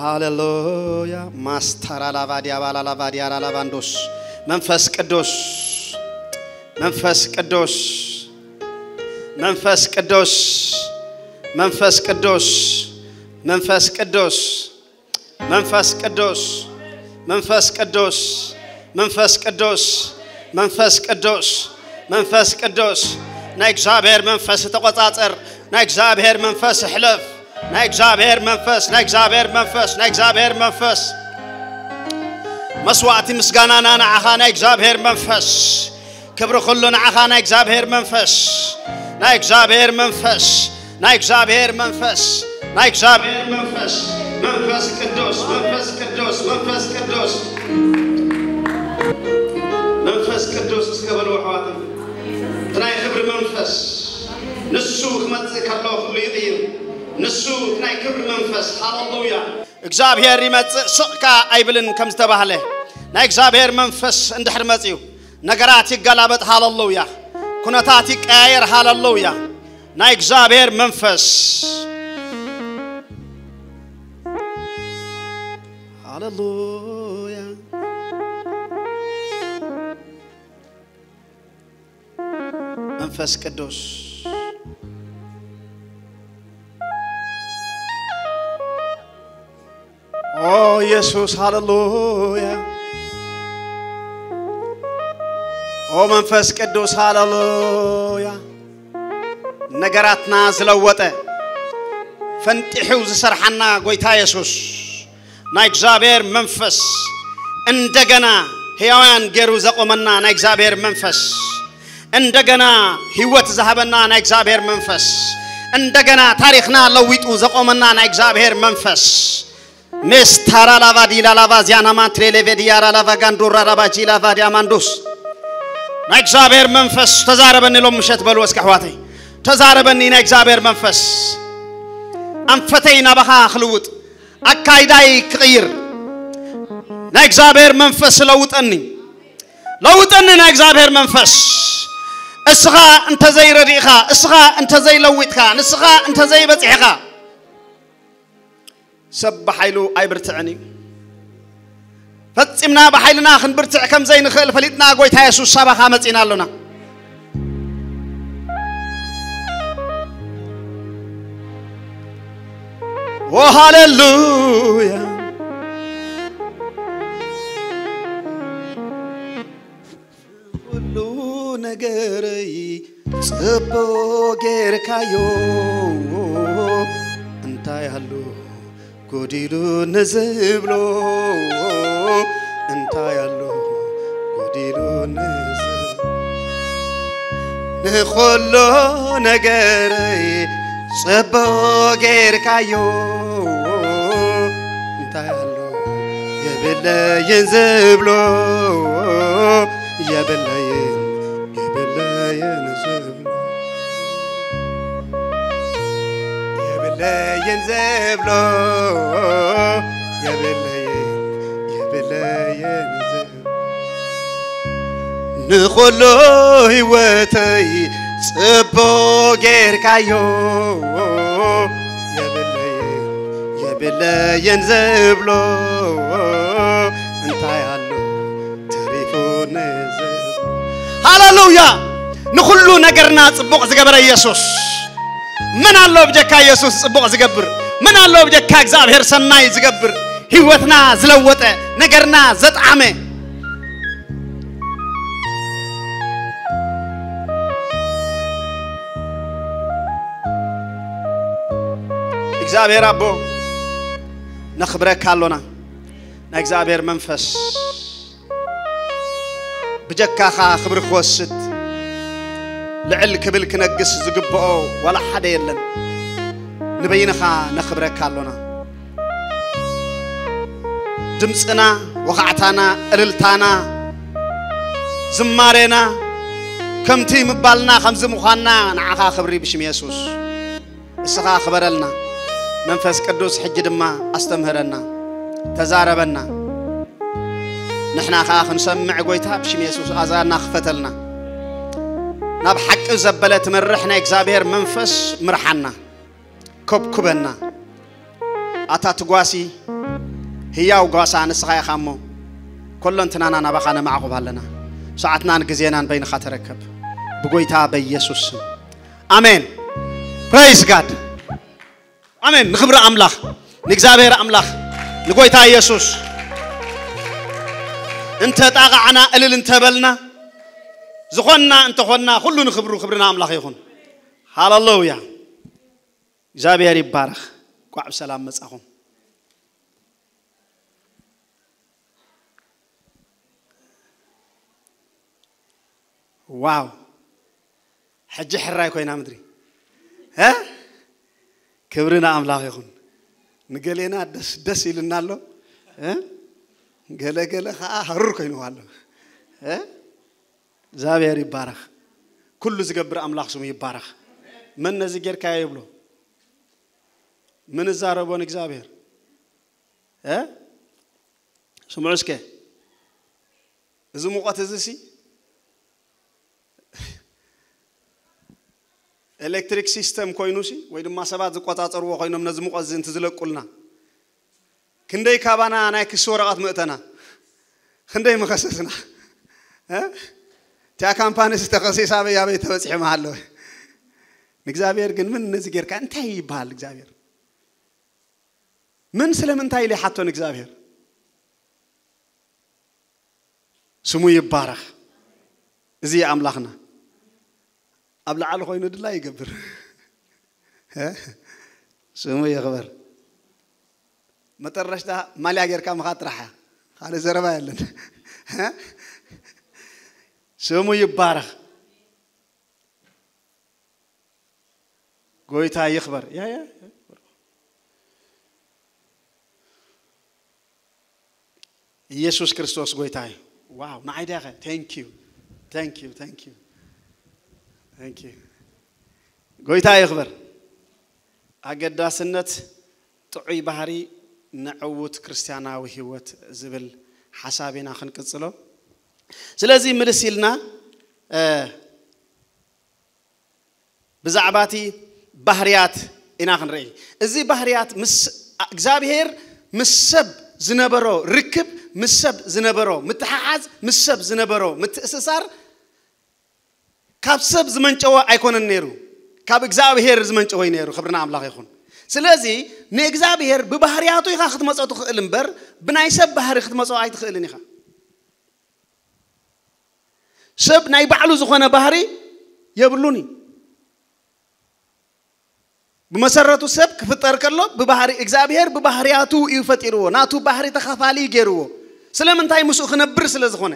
ሃሌሉያ። ማስታራ ላቫዲያ ባላ ላቫዲያ ላላባንዶስ። መንፈስ ቅዱስ፣ መንፈስ ቅዱስ፣ መንፈስ ቅዱስ፣ መንፈስ ቅዱስ፣ መንፈስ ቅዱስ፣ መንፈስ ቅዱስ፣ መንፈስ ቅዱስ፣ መንፈስ ቅዱስ፣ መንፈስ ቅዱስ፣ መንፈስ ቅዱስ፣ ናይ እግዚኣብሔር መንፈስ ተቆጻጸር፣ ናይ እግዚኣብሔር መንፈስ ሕለፍ፣ ናይ እግዚኣብሔር መንፈስ፣ ናይ እግዚኣብሔር መንፈስ፣ ናይ እግዚኣብሔር መንፈስ። መስዋዕቲ ምስጋናና ንዓኻ ናይ እግዚኣብሔር መንፈስ። ክብሪ ኩሉ ንዓኻ ናይ እግዚኣብሔር መንፈስ፣ ናይ እግዚኣብሔር መንፈስ፣ ናይ እግዚኣብሔር መንፈስ፣ ናይ እግዚኣብሔር መንፈስ፣ መንፈስ ቅዱስ፣ መንፈስ ቅዱስ፣ መንፈስ ቅዱስ፣ መንፈስ ቅዱስ እስከ በሉ ኣሕዋት። እቲ ናይ ክብሪ መንፈስ ንሱ ክመጽእ ከሎ ኩሉ ይቕይር። ንሱ እቲ ናይ ክብሪ መንፈስ። ሃሌሉያ። እግዚኣብሔር ይመጽእ ስቕ ከኣ ኣይብልን ከም ዝተባህለ፣ ናይ እግዚኣብሔር መንፈስ እንድሕር መጽዩ ነገራት ይገላበጥ። ሃሌሉያ። ኩነታት ይቀያየር። ሃሌሉያ። ናይ እግዚኣብሔር መንፈስ። ሃሌሉያ። መንፈስ ቅዱስ። ኦ ኢየሱስ፣ ሃሌሉያ። ኦ መንፈስ ቅዱስ፣ ሃሌሉያ። ነገራትና ዝለወጠ፣ ፈንጢሑ ዝሰርሓና ጎይታ ኢየሱስ፣ ናይ እግዚኣብሔር መንፈስ እንደገና ሕያውያን ገይሩ ዘቆመና ናይ እግዚኣብሔር መንፈስ፣ እንደገና ህይወት ዝሃበና ናይ እግዚኣብሔር መንፈስ፣ እንደገና ታሪኽና ለዊጡ ዘቆመና ናይ እግዚኣብሔር መንፈስ። ሜስታራ ላቫ ዲላ ላቫ ዚያና ማንትሬ ሌቬ ዲያራ ላቫ ጋንዱራ ላቫ ጂ ላቫ ዲያማንዱስ። ናይ እግዚኣብሔር መንፈስ ተዛረበኒ ሎም ምሸት በሉ እስኪ ኣሕዋተይ። ተዛረበኒ ናይ እግዚኣብሔር መንፈስ። ኣንፈተይ ናባኻ ክልውጥ፣ ኣካይዳይ ክቕይር። ናይ እግዚኣብሔር መንፈስ ለውጠኒ። ለውጠኒ ናይ እግዚኣብሔር መንፈስ። እስኻ እንተዘይረዲእኻ፣ እስኻ እንተዘይለዊጥካ፣ ንስኻ እንተዘይበጺሕኻ፣ ሰብ ብሓይሉ ኣይብርትዕን እዩ። ፈጺምና ብሓይልና ክንብርትዕ ከም ዘይንኽእል ፈሊጥና፣ ጎይታ የሱስ ሳባኻ መጺና ኣሎና። ኦ ሃሌሉያ። ኩሉ ነገረይ ጽቡቕ ጌርካዮ፣ እንታይ ኣሎ ጎዲሉ ንዝብሎ፣ እንታይ ኣሎ ጎዲሉ ንዝብሎ። ንኹሉ ነገረይ ጽቡቕ ጌርካዮ፣ እንታይ ኣሎ የብለይን ዝብሎ፣ የብለይን፣ የብለይን ዝብሎ፣ የብለይን ዝብሎ፣ የብለይን፣ የብለይን ዝብሎ። ንኹሉ ህይወተይ ጽቡቕ ጌርካዮ፣ የብለይን፣ የብለይን ዝብሎ፣ እንታይ ኣሎ ተሪፉ ንዝብሎ። ሃሌሉያ። ንኹሉ ነገርና ጽቡቕ ዝገበረ ኢየሱስ። መን ኣሎ ብጀካ ኢየሱስ ጽቡቕ ዝገብር? መን ኣሎ ብጀካ እግዚኣብሔር ሰናይ ዝገብር? ህይወትና ዝለወጠ፣ ነገርና ዘጥዓመ። እግዚኣብሔር ኣቦ፣ ነኽብረካ ኣሎና። ናይ እግዚኣብሔር መንፈስ ብጀካኻ ክብሪ ክወስድ፣ ልዕል ክብል ክነግስ ዝግብኦ ዋላ ሓደ የለን። ንበይንኻ ነኽብረካ ኣሎና። ድምፅና፣ ወኻዕታና፣ እልልታና፣ ዝማሬና፣ ከምቲ ምባልና ከምዚ ምዃንና ንዓኻ ክብሪ ብሽም የሱስ። እስኻ ክበረልና። መንፈስ ቅዱስ ሕጂ ድማ ኣስተምህረና፣ ተዛረበና። ንሕና ኸኣ ክንሰምዕ ጎይታ ብሽም የሱስ ኣዛና ክፈተልና። ናብ ሓቂ ዘበለ ትመርሕ ናይ እግዚኣብሔር መንፈስ ምርሓና፣ ኮብኩበና። ኣታ ትጓሲ፣ ህያው ጓሳ ንስኻ ኢኻ እሞ፣ ኮሎንትናና ናባኻ ነማዕቑብ ኣለና። ሰዓትናን ግዜናን በይንኻ ተረከብ። ብጎይታ በኢየሱስ ስም። ኣሜን። Praise God. ኣሜን። ንኽብሪ ኣምላኽ፣ ንእግዚኣብሔር ኣምላኽ፣ ንጎይታ ኢየሱስ። እንተ ጣቓዕና፣ እልል እንተበልና፣ ዝኾንና እንተኾንና፣ ኩሉ ንኽብሩ፣ ክብሪ ንኣምላኽ ይኹን። ሃሌሉያ። እግዚኣብሔር ይባረኽ። ኳዕ ብሰላም መጻኹም። ዋው! ሕጂ ሕራይ ኮይና ምድሪ። እ? ክብሪ ንኣምላኽ ይኹን። ንገሌና ደስ ደስ ኢልና ኣሎ። እ? ገለ ገለ ኸዓ ሃሩር ኮይንዋ ኣሎ። እ? እግዚኣብሔር ይባረኽ። ኩሉ ዝገብር ኣምላኽ ስሙ ይባረኽ። መን ነዚ ጌርካዮ ይብሎ? ምን እዛረቦ ንእግዚኣብሔር? እ? ስምዑ እስከ። እዚ ሙቐት እዚ ሲ ኤሌክትሪክ ሲስተም ኮይኑ ሲ፣ ወይ ድማ ሰባት ዝቆጻጸርዎ ኮይኖም ነዚ ሙቐት እዚ እንትዝለቁልና፣ ክንደይ ካባና ናይ ክሲ ወረቐት ምእተና፣ ክንደይ ምኸሰስና። እ? እቲኣ ካምፓኒ ዝተኸሲስ ኣበይ ኣበይ ተበጺሑ መሃለወ። ንእግዚኣብሔር ግን ምን ነዚ ጌርካ እንታይ ይበሃል እግዚኣብሔር? ምን ስለምንታይ ኢለ ሓቶ ንእግዚኣብሔር? ስሙ ይባረኽ። እዚ ኣምላኽና ኣብ ላዕሊ ኮይኑ ድላ ይገብር። እ? ስሙ ይኽበር። መጠረሽታ ማልያ ጌርካ ምኻድ ጥራሕ እያ። ካልእ ዘረባ የለን። እ? ስሙ ይባረኽ። ጎይታ ይኽበር። ያ፣ ያ፣ ያ። ኢየሱስ ክርስቶስ ጎይታ እዩ። ዋው፣ ንዓይ ዲያኸ? Thank you. Thank you. Thank you. Thank you. ጎይታ ይኽበር። ኣገዳስነት ጥዑይ ባህሪ ንዕዉት ክርስትያናዊ ህይወት ዝብል ሓሳብ ኢና ክንቅጽሎ። ስለዚ ምልስ ኢልና፣ እ፣ ብዛዕባ እቲ ባህርያት ኢና ክንርኢ። እዚ ባህርያት ምስ እግዚኣብሔር ምስ ሰብ ዝነበሮ ርክብ፣ ምስ ሰብ ዝነበሮ ምትሓሓዝ፣ ምስ ሰብ ዝነበሮ ምትእስሳር ካብ ሰብ ዝመንጨወ ኣይኮነን ነይሩ፣ ካብ እግዚኣብሔር ዝመንጨወ እዩ ነይሩ። ክብሪ ንኣምላኽ ይኹን። ስለዚ ንእግዚኣብሔር ብባህርያቱ ኢኻ ክትመጾ ትኽእል እምበር ብናይ ሰብ ባህሪ ክትመጾ ኣይትኽእልን ኢኻ። ሰብ ናይ ባዕሉ ዝኾነ ባህሪ የብሉን እዩ። ብመሰረቱ ሰብ ክፍጠር ከሎ ብባህሪ እግዚኣብሔር ብባህርያቱ እዩ ፈጢርዎ። ናቱ ባህሪ ተኻፋሊ ገይርዎ። ስለምንታይ? ምስኡ ክነብር ስለ ዝኾነ።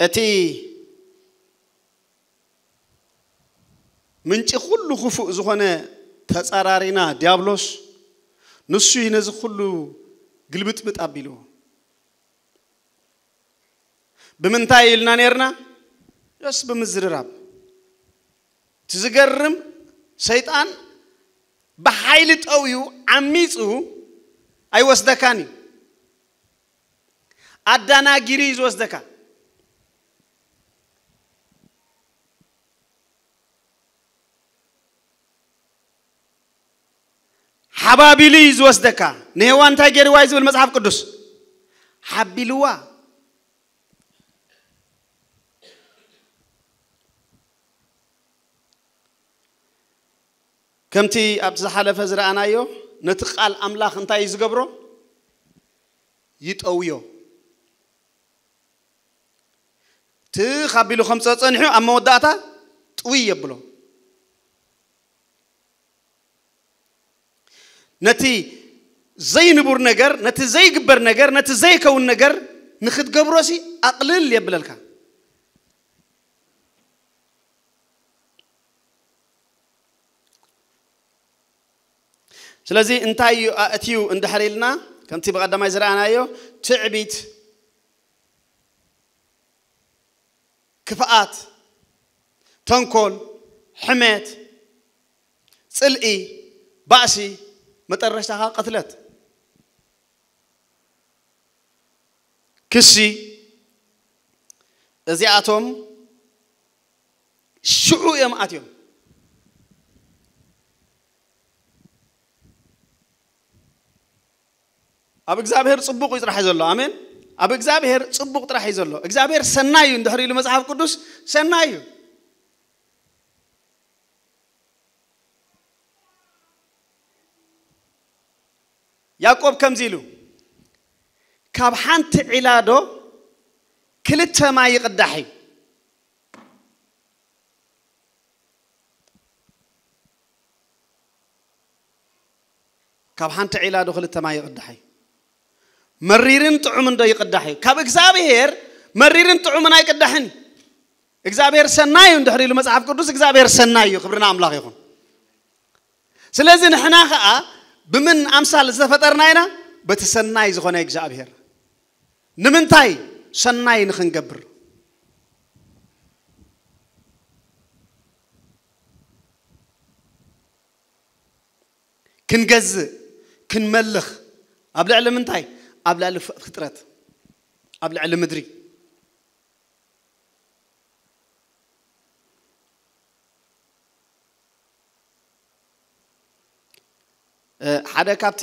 እቲ ምንጪ ኩሉ ክፉእ ዝኾነ ተጻራሪና ዲያብሎስ፣ ንሱ እዩ ነዚ ኩሉ ግልብጥብጥ ኣቢልዎ። ብምንታይ ኢልና ነርና? ዮስ ብምዝርራብ። እቲ ዝገርም፣ ሰይጣን ብሓይሊ ጠውዩ፣ ዓሚጹ ኣይወስደካን እዩ። ኣዳናጊሪ እዩ ዝወስደካ። ሓባቢሉ እዩ ዝወስደካ። ንሄዋን እንታይ ገይርዋ እዩ ዝብል መጽሓፍ ቅዱስ? ሓቢልዋ። ከምቲ ኣብቲ ዝሓለፈ ዝረኣናዮ፣ ነቲ ቃል ኣምላኽ እንታይ እዩ ዝገብሮ? ይጠውዮ። ትኽ ኣቢሉ ከምጽኦ ጸኒሑ፣ ኣብ መወዳእታ ጥውይ የብሎ። ነቲ ዘይንቡር ነገር፣ ነቲ ዘይግበር ነገር፣ ነቲ ዘይከውን ነገር ንኽትገብሮሲ ኣቕልል የብለልካ። ስለዚ እንታይ እዩ ኣእትዩ እንድሕር ኢልና፣ ከምቲ ብቐዳማይ ዝረኣናዮ፣ ትዕቢት፣ ክፍኣት፣ ተንኮል፣ ሕሜት፣ ጽልኢ፣ ባእሲ፣ መጠረሽታኻ ቅትለት፣ ክሲ፣ እዚኣቶም ሽዑ እዮም ኣትዮም። ኣብ እግዚኣብሔር ጽቡቕ እዩ ጥራሕ እዩ ዘሎ። ኣሜን። ኣብ እግዚኣብሔር ጽቡቕ ጥራሕ እዩ ዘሎ። እግዚኣብሔር ሰናይ እዩ እንድሕር ኢሉ መጽሓፍ ቅዱስ፣ ሰናይ እዩ። ያዕቆብ ከምዚ ኢሉ፣ ካብ ሓንቲ ዒላ ዶ ክልተ ማይ ይቕዳሕ እዩ? ካብ ሓንቲ ዒላ ዶ ክልተ ማይ ይቕዳሕ እዩ? መሪርን ጥዑምን ዶ ይቕዳሕ እዩ? ካብ እግዚኣብሔር መሪርን ጥዑምን ኣይቅዳሕን። እግዚኣብሔር ሰናይ እዩ እንድሕር ኢሉ መጽሓፍ ቅዱስ፣ እግዚኣብሔር ሰናይ እዩ። ክብርና ኣምላኽ ይኹን። ስለዚ ንሕና ኸኣ ብምን ኣምሳል ዝተፈጠርና ኢና? በቲ ሰናይ ዝኾነ እግዚኣብሔር። ንምንታይ? ሰናይ ንኽንገብር። ክንገዝእ፣ ክንመልኽ። ኣብ ልዕሊ ምንታይ? ኣብ ልዕሊ ፍ-፣ ፍጥረት፣ ኣብ ልዕሊ ምድሪ። እ፣ ሓደ ካብቲ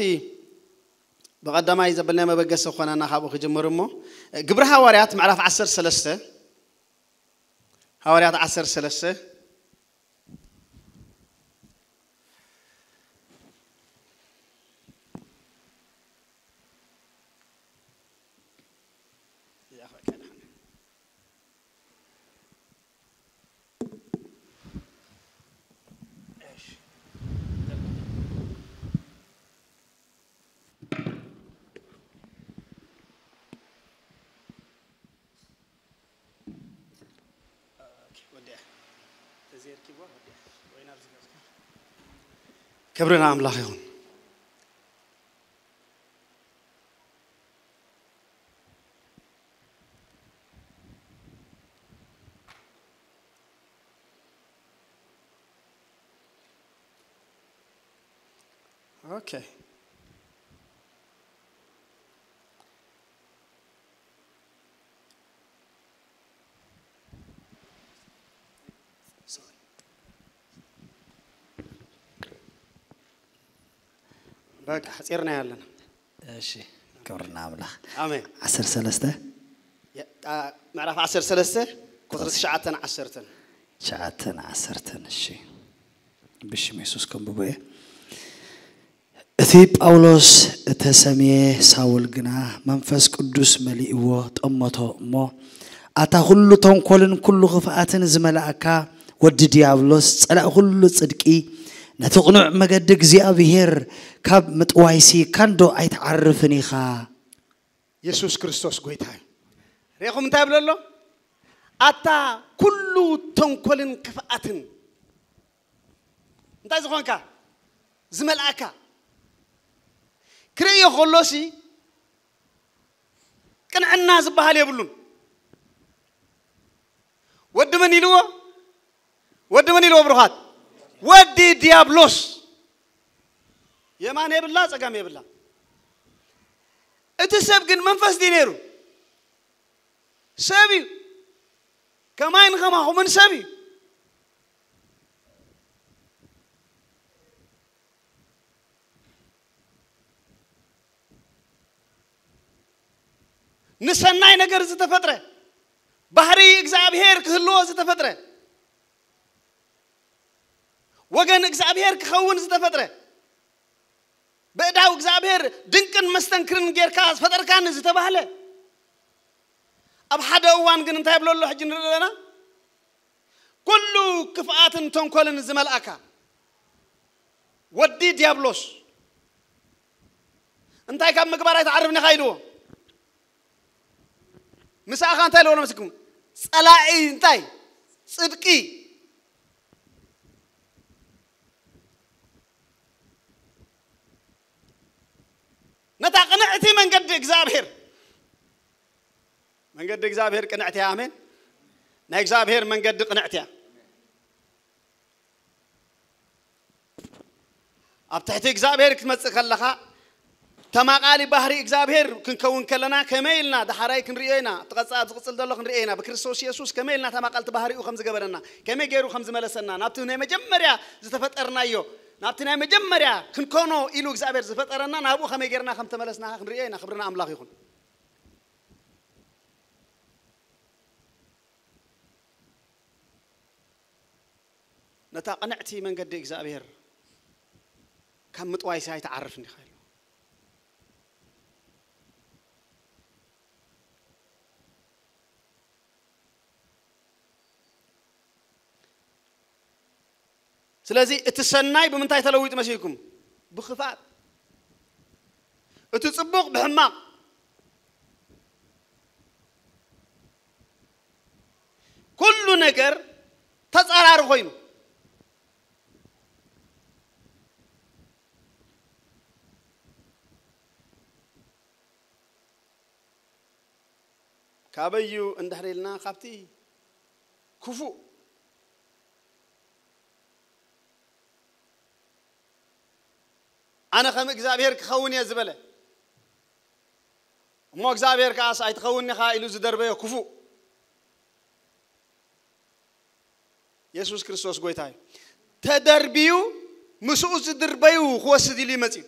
ብቐዳማይ ዘበልናዮ መበገሲ ክኾነና ካብኡ ክጅምር እሞ፣ እ፣ ግብሪ ሃዋርያት ምዕራፍ ዓሰርተ ሰለስተ፣ ሃዋርያት ዓሰርተ ሰለስተ፣ ክብሪ ንኣምላኽ ይኹን። ኦኬ። በቃ፣ ሓጺርና ያለና። እሺ፣ ክብርና ኣምላኽ። ኣሜን። ዓሰርተ ሰለስተ? የ-፣ ጣ-፣ ምዕራፍ ዓሰርተ ሰለስተ፣ ቁጽሪ ትሽዓተን ዓሰርተን። ትሽዓተን ዓሰርተን፣ እሺ። ብሽም የሱስ ከንብቦ እየ። እቲ ጳውሎስ እተሰምየ ሳውል ግና መንፈስ ቅዱስ መሊእዎ ጠመቶ እሞ፣ ኣታ ኩሉ ተንኮልን ኩሉ ክፍኣትን ዝመላእካ ወዲ ዲያብሎስ፣ ጸላእ ኩሉ ጽድቂ፣ ነቲ ቅኑዕ መገዲ እግዚኣብሔር ካብ ምጥዋይሲ ካንዶ ኣይትዓርፍን ኢኻ? የሱስ ክርስቶስ ጎይታ እዩ። ርኢኹም እንታይ ይብሎ ኣሎ? ኣታ ኩሉ ተንኮልን ክፍኣትን፣ እንታይ ዝኾንካ? ዝመልኣካ። ክርእዮ ከሎሲ ቅንዕና ዝበሃል የብሉን። ወዲ መን ኢልዎ? ወዲ መን ኢልዎ ብሩኻት? ወዲ ዲያብሎስ። የማን የብላ፣ ጸጋም የብላ። እቲ ሰብ ግን መንፈስ ድዩ ነይሩ? ሰብ እዩ። ከማይን ከማኹምን ሰብ እዩ። ንሰናይ ነገር ዝተፈጥረ፣ ባህሪ እግዚኣብሔር ክህልዎ ዝተፈጥረ፣ ወገን እግዚኣብሔር ክኸውን ዝተፈጥረ፣ ብእዳው እግዚኣብሔር ድንቅን መስተንክርን ጌርካ ዝፈጠርካኒ ዝተባህለ፣ ኣብ ሓደ እዋን ግን እንታይ ይብሎ ኣሎ? ሕጂ ንርኢ ኣለና። ኩሉ ክፍኣትን ተንኮልን ዝመልኣካ ወዲ ዲያብሎስ፣ እንታይ ካብ ምግባር ኣይትዓርፍን ኢኻ ኢልዎ። ምሳኻ እንታይ ኢልዎ? ለምስኩም ጸላኢ እንታይ? ጽድቂ። ነታ ቅንዕቲ መንገዲ እግዚኣብሔር፣ መንገዲ እግዚኣብሔር ቅንዕቲ እያ። ኣሜን። ናይ እግዚኣብሔር መንገዲ ቅንዕቲ እያ። ኣብ ትሕቲ እግዚኣብሔር ክትመጽእ ከለኻ ተማቓሊ ባህሪ እግዚኣብሔር ክንከውን ከለና ከመይ ኢልና ዳሕራይ ክንርእዮ ኢና። እቲ ቀጻ-፣ ኣብ ዝቕጽል ዘሎ ክንርእዮ ኢና። ብክርስቶስ የሱስ ከመይ ኢልና ተማቓልቲ ባህሪኡ ከም ዝገበረና፣ ከመይ ገይሩ ከም ዝመለሰና፣ ናብቲ ናይ መጀመርያ ዝተፈጠርናዮ፣ ናብቲ ናይ መጀመርያ ክንኮኖ ኢሉ እግዚኣብሔር ዝፈጠረና፣ ናብኡ ከመይ ገይርና ከም ተመለስና ክንርእዮ ኢና። ክብሪ ንኣምላኽ ይኹን። ነታ ቅንዕቲ መንገዲ እግዚኣብሔር ካብ ምጥዋይሲ ኣይትዓርፍን ኢኻ ኢሉ። ስለዚ እቲ ሰናይ ብምንታይ ተለዊጡ መሲልኩም? ብኽፋት። እቲ ጽቡቕ ብሕማቕ። ኩሉ ነገር ተጻራሪ ኮይኑ። ካበይ እዩ እንድሕር ኢልና፣ ካብቲ ክፉእ። ኣነ ከም እግዚኣብሔር ክኸውን እየ ዝበለ፣ እሞ እግዚኣብሔር ከኣስ ኣይትኸውን ኢኻ ኢሉ ዝደርበዮ ክፉእ። የሱስ ክርስቶስ ጎይታ እዩ። ተደርብዩ ምስኡ ዝድርበዩ ክወስድ ኢሉ ይመጽእ እዩ።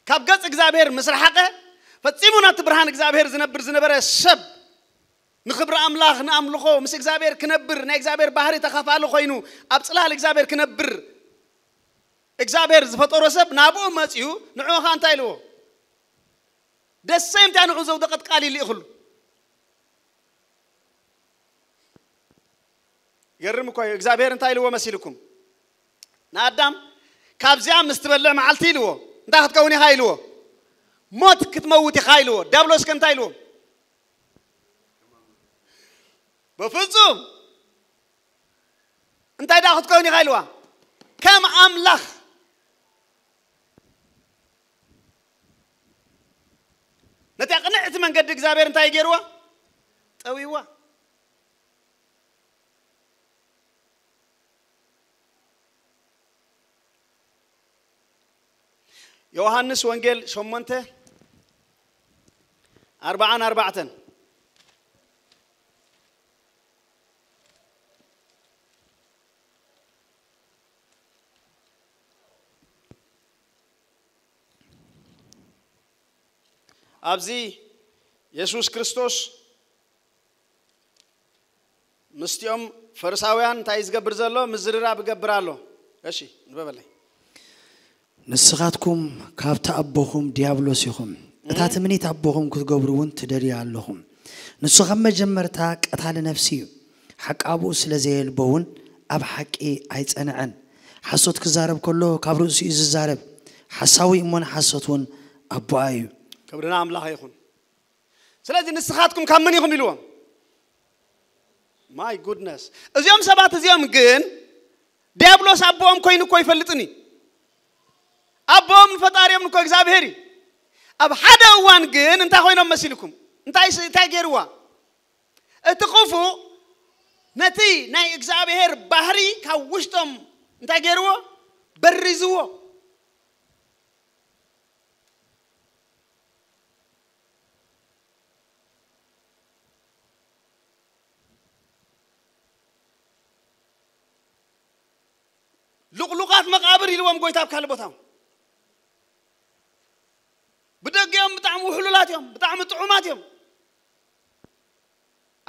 ካብ ገጽ እግዚኣብሔር ምስ ረሓቐ፣ ፈጺሙ ናቲ ብርሃን እግዚኣብሔር ዝነብር ዝነበረ ሰብ፣ ንኽብሪ ኣምላኽ፣ ንኣምልኾ፣ ምስ እግዚኣብሔር ክነብር፣ ናይ እግዚኣብሔር ባህሪ ተኻፋሊ ኮይኑ፣ ኣብ ጽላል እግዚኣብሔር ክነብር እግዚኣብሔር ዝፈጠሮ ሰብ ናብኡ መጺኡ፣ ንዕኡ ኸኣ እንታይ ኢልዎ? ደሰይምታ ንዕኡ ዘውደቐት ቃል ይልእኽሉ። ይገርም እኮ እዩ። እግዚኣብሔር እንታይ ኢልዎ መሲልኩም? ንኣዳም፣ "ካብዚኣ ምስ ትበልዕ መዓልቲ" ኢልዎ፣ "እንታይ ክትከውን ኢኻ?" ኢልዎ፣ "ሞት ክትመውት ኢኻ" ኢልዎ። ዲያብሎስ ከ እንታይ ኢልዎ? "በፍጹም፣ እንታይ ደኣ ክትከውን ኢኻ?" ኢልዋ። ከም ኣምላኽ ነታ ቅንዕቲ መንገዲ እግዚኣብሔር እንታይ ገይርዋ? ጠዊዋ። ዮሃንስ ወንጌል ሸሞንተ፣ ኣርብዓን ኣርባዕተን። ኣብዚ የሱስ ክርስቶስ ምስቲኦም ፈሪሳውያን እንታይ ዝገብር ዘሎ? ምዝርራብ ይገብር ኣሎ። እሺ፣ ንበበለይ። "ንስኻትኩም ካብቲ ኣቦኹም ዲያብሎስ ኢኹም፣ እታ ትምኒት ኣቦኹም ክትገብሩ እውን ትደልዩ ኣለኹም። ንሱ ካብ መጀመርታ ቀታሊ ነፍሲ እዩ፣ ሓቂ ኣብኡ ስለ ዘየልቦ እውን ኣብ ሓቂ ኣይጸንዐን። ሓሶት ክዛረብ ከሎ ካብ ርእሱ እዩ ዝዛረብ፣ ሓሳዊ እሞ ንሓሶት እውን ኣቦኣ እዩ።" ክብሪ ንኣምላኽ ይኹን። ስለዚ ንስኻትኩም ካብ መን ኢኹም ኢልዎም? My goodness። እዚኦም ሰባት እዚኦም ግን ዲያብሎስ ኣቦኦም ኮይኑ እኮ ይፈልጥን እዩ። ኣቦኦም ንፈጣሪኦም እኮ እግዚኣብሔር እዩ። ኣብ ሓደ እዋን ግን እንታይ ኮይኖም መሲልኩም? እንታይ ስ-፣ እንታይ ገይርዋ? እቲ ክፉእ ነቲ ናይ እግዚኣብሔር ባህሪ ካብ ውሽጦም እንታይ ገይርዎ? በሪዝዎ። ልቕሉቓት መቓብር ኢልዎም ጎይታ ኣብ ካልእ ቦታ። ብደገኦም ብጣዕሚ ውሕሉላት እዮም፣ ብጣዕሚ ጥዑማት እዮም።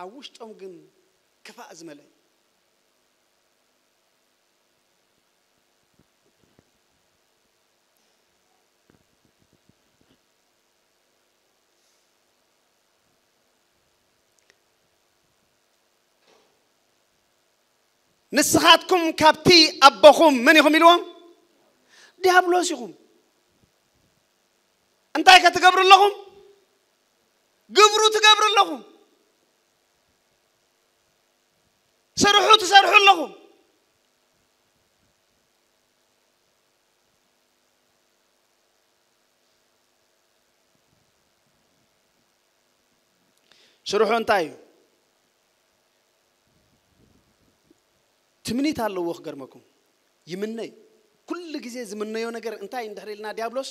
ኣብ ውሽጦም ግን ክፋእ ዝመልአ። ንስኻትኩም ካብቲ ኣቦኹም መን ኢኹም ኢልዎም? ዲያብሎስ ኢኹም። እንታይ ከ ትገብሩ ኣለኹም? ግብሩ ትገብሩ ኣለኹም። ስርሑ ትሰርሑ ኣለኹም። ስርሑ እንታይ እዩ? ትምኒት ኣለዎ፣ ክገርመኩም። ይምነይ። ኩሉ ግዜ ዝምነዮ ነገር እንታይ እንድሕር ኢልና ዲያብሎስ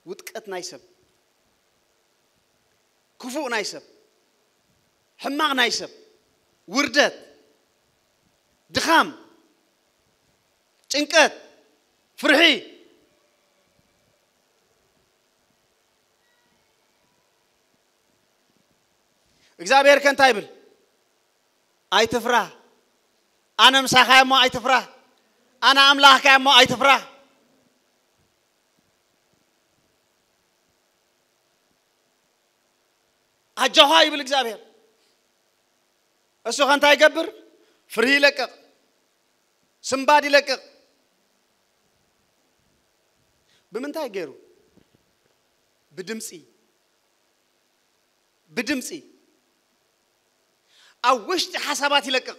ውድቀት ናይ ሰብ፣ ክፉእ ናይ ሰብ፣ ሕማቕ ናይ ሰብ፣ ውርደት፣ ድኻም፣ ጭንቀት፣ ፍርሒ። እግዚኣብሔር ከ እንታይ ይብል? ኣይትፍራ፣ ኣነ ምሳኻ እሞ ኣይትፍራ፣ ኣነ ኣምላኽካ እሞ ኣይትፍራ። ኣጆኻ ይብል እግዚኣብሔር። እሱ ከ እንታይ ይገብር? ፍርሂ ይለቅቕ፣ ስንባድ ይለቅቕ። ብምንታይ ገይሩ? ብድምፂ። ብድምፂ ኣብ ውሽጢ ሓሳባት ይለቅቕ።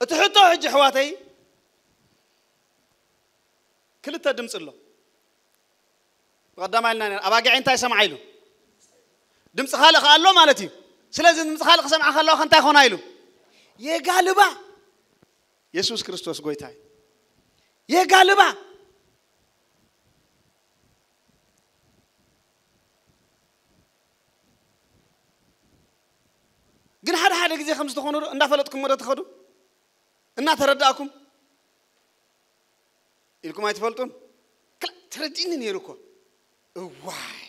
እቲ ሕቶ ሕጂ ኣሕዋተይ ክልተ ድምፂ ኣሎ። ብቐዳማይ ኢልና ነና፣ ኣባጊዐይ እንታይ ይሰምዓ ኢሉ? ድምፂ ካልእ ከኣ ኣሎ ማለት እዩ። ስለዚ ድምፂ ካልእ ክሰምዓ ከለዋ ከ እንታይ ኾና ኢሉ? የጋልባ። የሱስ ክርስቶስ ጎይታ እዩ። የጋልባ። ግን ሓደ ሓደ ግዜ ከም ዝተኾኑ ዶ እንዳፈለጥኩም ወደ ትኸዱ እናተረዳእኩም ኢልኩም ኣይትፈልጡን? ክላ ተረዲእኒ ነይሩ እኮ። እዋይ።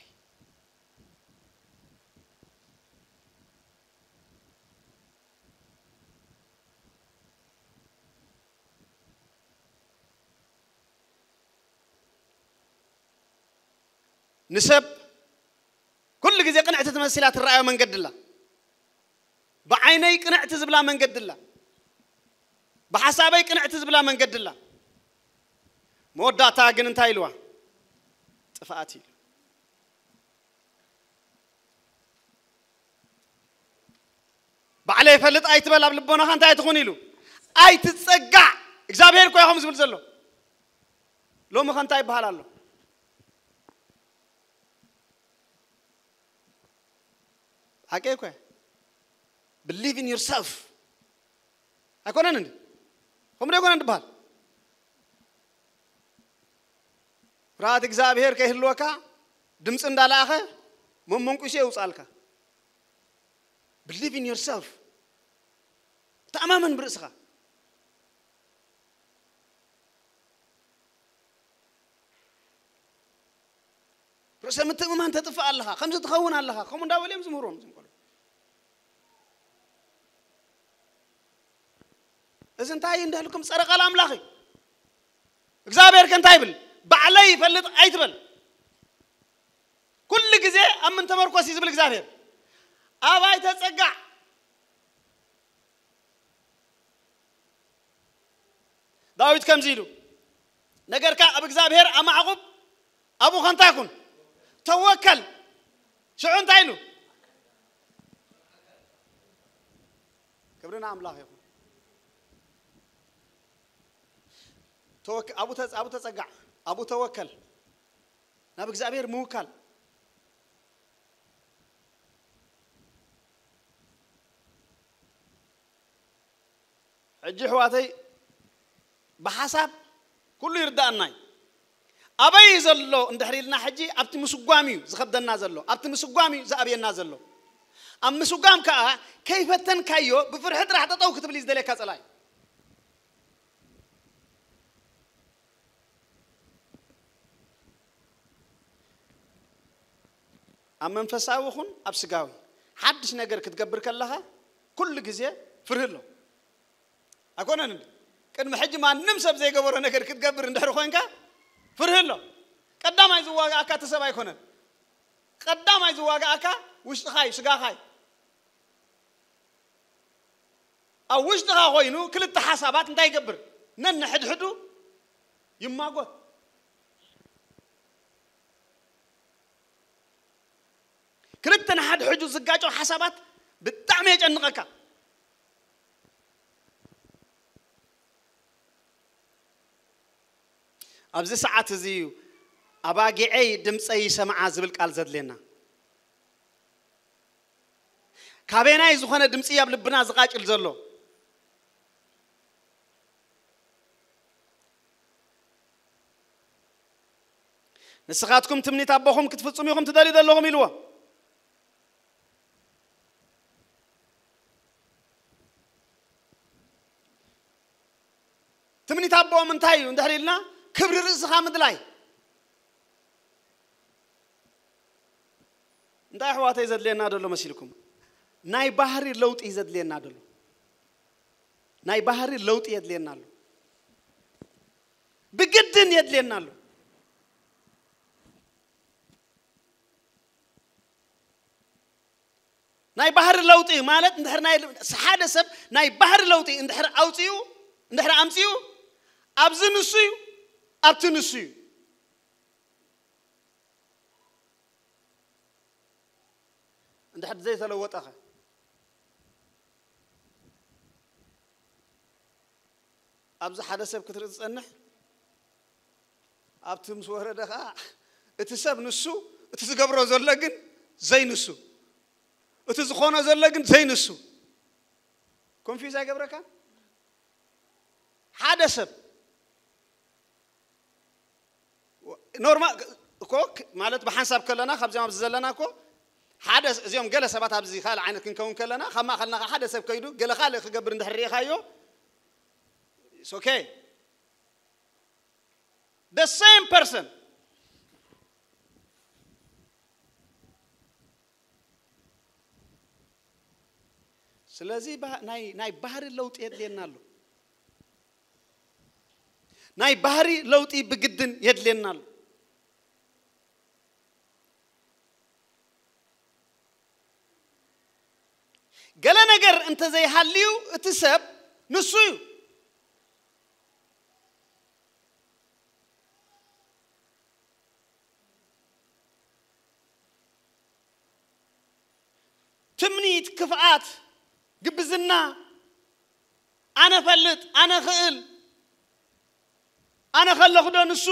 ንሰብ ኩሉ ግዜ ቅንዕቲ ትመስላ ትረኣዮ መንገዲ ኣላ። ብዓይነይ ቅንዕቲ ዝብላ መንገዲ ኣላ። ብሓሳበይ ቅንዕቲ ዝብላ መንገዲ ኣላ። መወዳእታ ግን እንታይ ኢልዋ? ጥፍኣት ኢሉ። ባዕለይ ይፈልጥ ኣይትበል፣ ኣብ ልቦናኻ እንታይ ኣይትኹን ኢሉ? ኣይትጸጋዕ። እግዚኣብሔር እኮ እዩ ከምኡ ዝብል ዘሎ። ሎሚ ኸ እንታይ ይበሃል ኣሎ? ሓቀይ እኮ እየ። Believe in yourself። ኣይኮነን እንዴ? ከምኡ ዶ ኣይኮነን ዝበሃል? ፍርሃት እግዚኣብሔር ከይህልወካ ድምፂ እንዳለኣኸ መመንቁሾ የውፅኣልካ። Believe in yourself። ተኣማመን ብርእስኻ። ርእሰ ምትእምማን ተጥፍእ ኣለኻ፣ ከምዚ ትኸውን ኣለኻ፣ ከምኡ እንዳበሉ እዮም ዝምህርዎም እዞም ቆልዑ። እዚ እንታይ እንዳልኩም ጸረ ቃል ኣምላኽ እዩ። እግዚኣብሔር ከ እንታይ ይብል? ባዕለይ ይፈልጥ ኣይትበል። ኩሉ ግዜ ኣብ ምን ተመርኮስ እዩ ዝብል እግዚኣብሔር? ኣባይ ተጸጋዕ። ዳዊት ከምዚ ኢሉ፣ ነገርካ ኣብ እግዚኣብሔር ኣማዕቑብ፣ ኣብኡ ከ እንታይ ኩን? ተወከል። ሽዑ እንታይ ኢሉ? ክብሪ ንኣምላኽ ይኹን። ተወክ-፣ ኣብኡ ተጸ-፣ ኣብኡ ተጸጋዕ፣ ኣብኡ ተወከል። ናብ እግዚኣብሔር ምውካል። ሕጂ ኣሕዋተይ ብሓሳብ ኩሉ ይርዳእና እዩ። ኣበይ እዩ ዘሎ እንድሕር ኢልና ሕጂ ኣብቲ ምስጓም እዩ ዝኸብደና ዘሎ፣ ኣብቲ ምስጓም እዩ ዝኣብየና ዘሎ። ኣብ ምስጓም ከኣ ከይፈተንካዮ ብፍርሒ ጥራሕ ጠጠው ክትብል እዩ ዝደልየካ ጸላኢ። ኣብ መንፈሳዊ ኹን ኣብ ስጋዊ ሓድሽ ነገር ክትገብር ከለኻ ኩሉ ግዜ ፍርሂ ኣሎ። ኣይኮነን እንዴ? ቅድሚ ሕጂ ማንም ሰብ ዘይገበሮ ነገር ክትገብር እንድሕር ኮይንካ ፍርሂ ኣሎ። ቀዳማይ ዝዋጋኣካ እቲ ሰብ ኣይኮነን። ቀዳማይ ዝዋጋኣካ ውሽጥኻ እዩ፣ ስጋኻ እዩ። ኣብ ውሽጥኻ ኮይኑ ክልተ ሓሳባት እንታይ ይገብር? ነንሕድሕዱ ይማጎት። ክልተ ንሓድሕዱ ዝጋጨው ሓሳባት ብጣዕሚ የጨንቐካ። ኣብዚ ሰዓት እዚ እዩ ኣባጊዐይ ድምፀይ ይሰምዓ ዝብል ቃል ዘድልየና። ካበየናይ ዝኾነ ድምፂ ኣብ ልብና ዝቃጭል ዘሎ? ንስኻትኩም ትምኒት ኣቦኹም ክትፍጽሙ ኢኹም ትደልዩ ዘለኹም ኢልዎ። ትምኒት ኣቦኦም እንታይ እዩ እንድሕር ኢልና፣ ክብሪ ርእስኻ ምድላይ። እንታይ ኣሕዋተይ ዘድልየና ዘሎ መሲልኩም? ናይ ባህሪ ለውጢ ዘድልየና ዘሎ። ናይ ባህሪ ለውጢ የድልየና ኣሎ። ብግድን የድልየና ኣሎ። ናይ ባህሪ ለውጢ ማለት እንድሕር ናይ ሓደ ሰብ ናይ ባህሪ ለውጢ እንድሕር ኣውፂኡ፣ እንድሕር ኣምፂኡ፣ ኣብዚ ንሱ እዩ፣ ኣብቲ ንሱ እዩ። እንድሕር ዘይተለወጠኸ ኣብዚ ሓደ ሰብ ክትርኢ ዝጸንሕ፣ ኣብቲ ምስ ወረደ ኸዓ እቲ ሰብ ንሱ፣ እቲ ዝገብሮ ዘሎ ግን ዘይንሱ፣ እቲ ዝኾኖ ዘሎ ግን ዘይንሱ። ኮንፊውዝ ኣይገብረካን? ሓደ ሰብ ኖርማል እኮ ክ- ማለት ብሓንሳብ ከለና ካብዚኦም ኣብዚ ዘለና እኮ ሓደ ስ- እዚኦም ገለ ሰባት ኣብዚ ካልእ ዓይነት ክንከውን ከለና ካብ ማእኸልና ሓደ ሰብ ከይዱ ገለ ካልእ ክገብር እንድሕር ርኢኻዮ it's okay. The same person. ስለዚ ባ- ናይ ናይ ባህሪ ለውጢ የድልየና ኣሎ። ናይ ባህሪ ለውጢ ብግድን የድልየና ኣሎ። ገለ ነገር እንተዘይሃልዩ እቲ ሰብ ንሱ እዩ። ትምኒት፣ ክፍኣት፣ ግብዝና፣ ኣነ ፈልጥ፣ ኣነ ኽእል፣ ኣነ ከለኹ ዶ ንሱ፣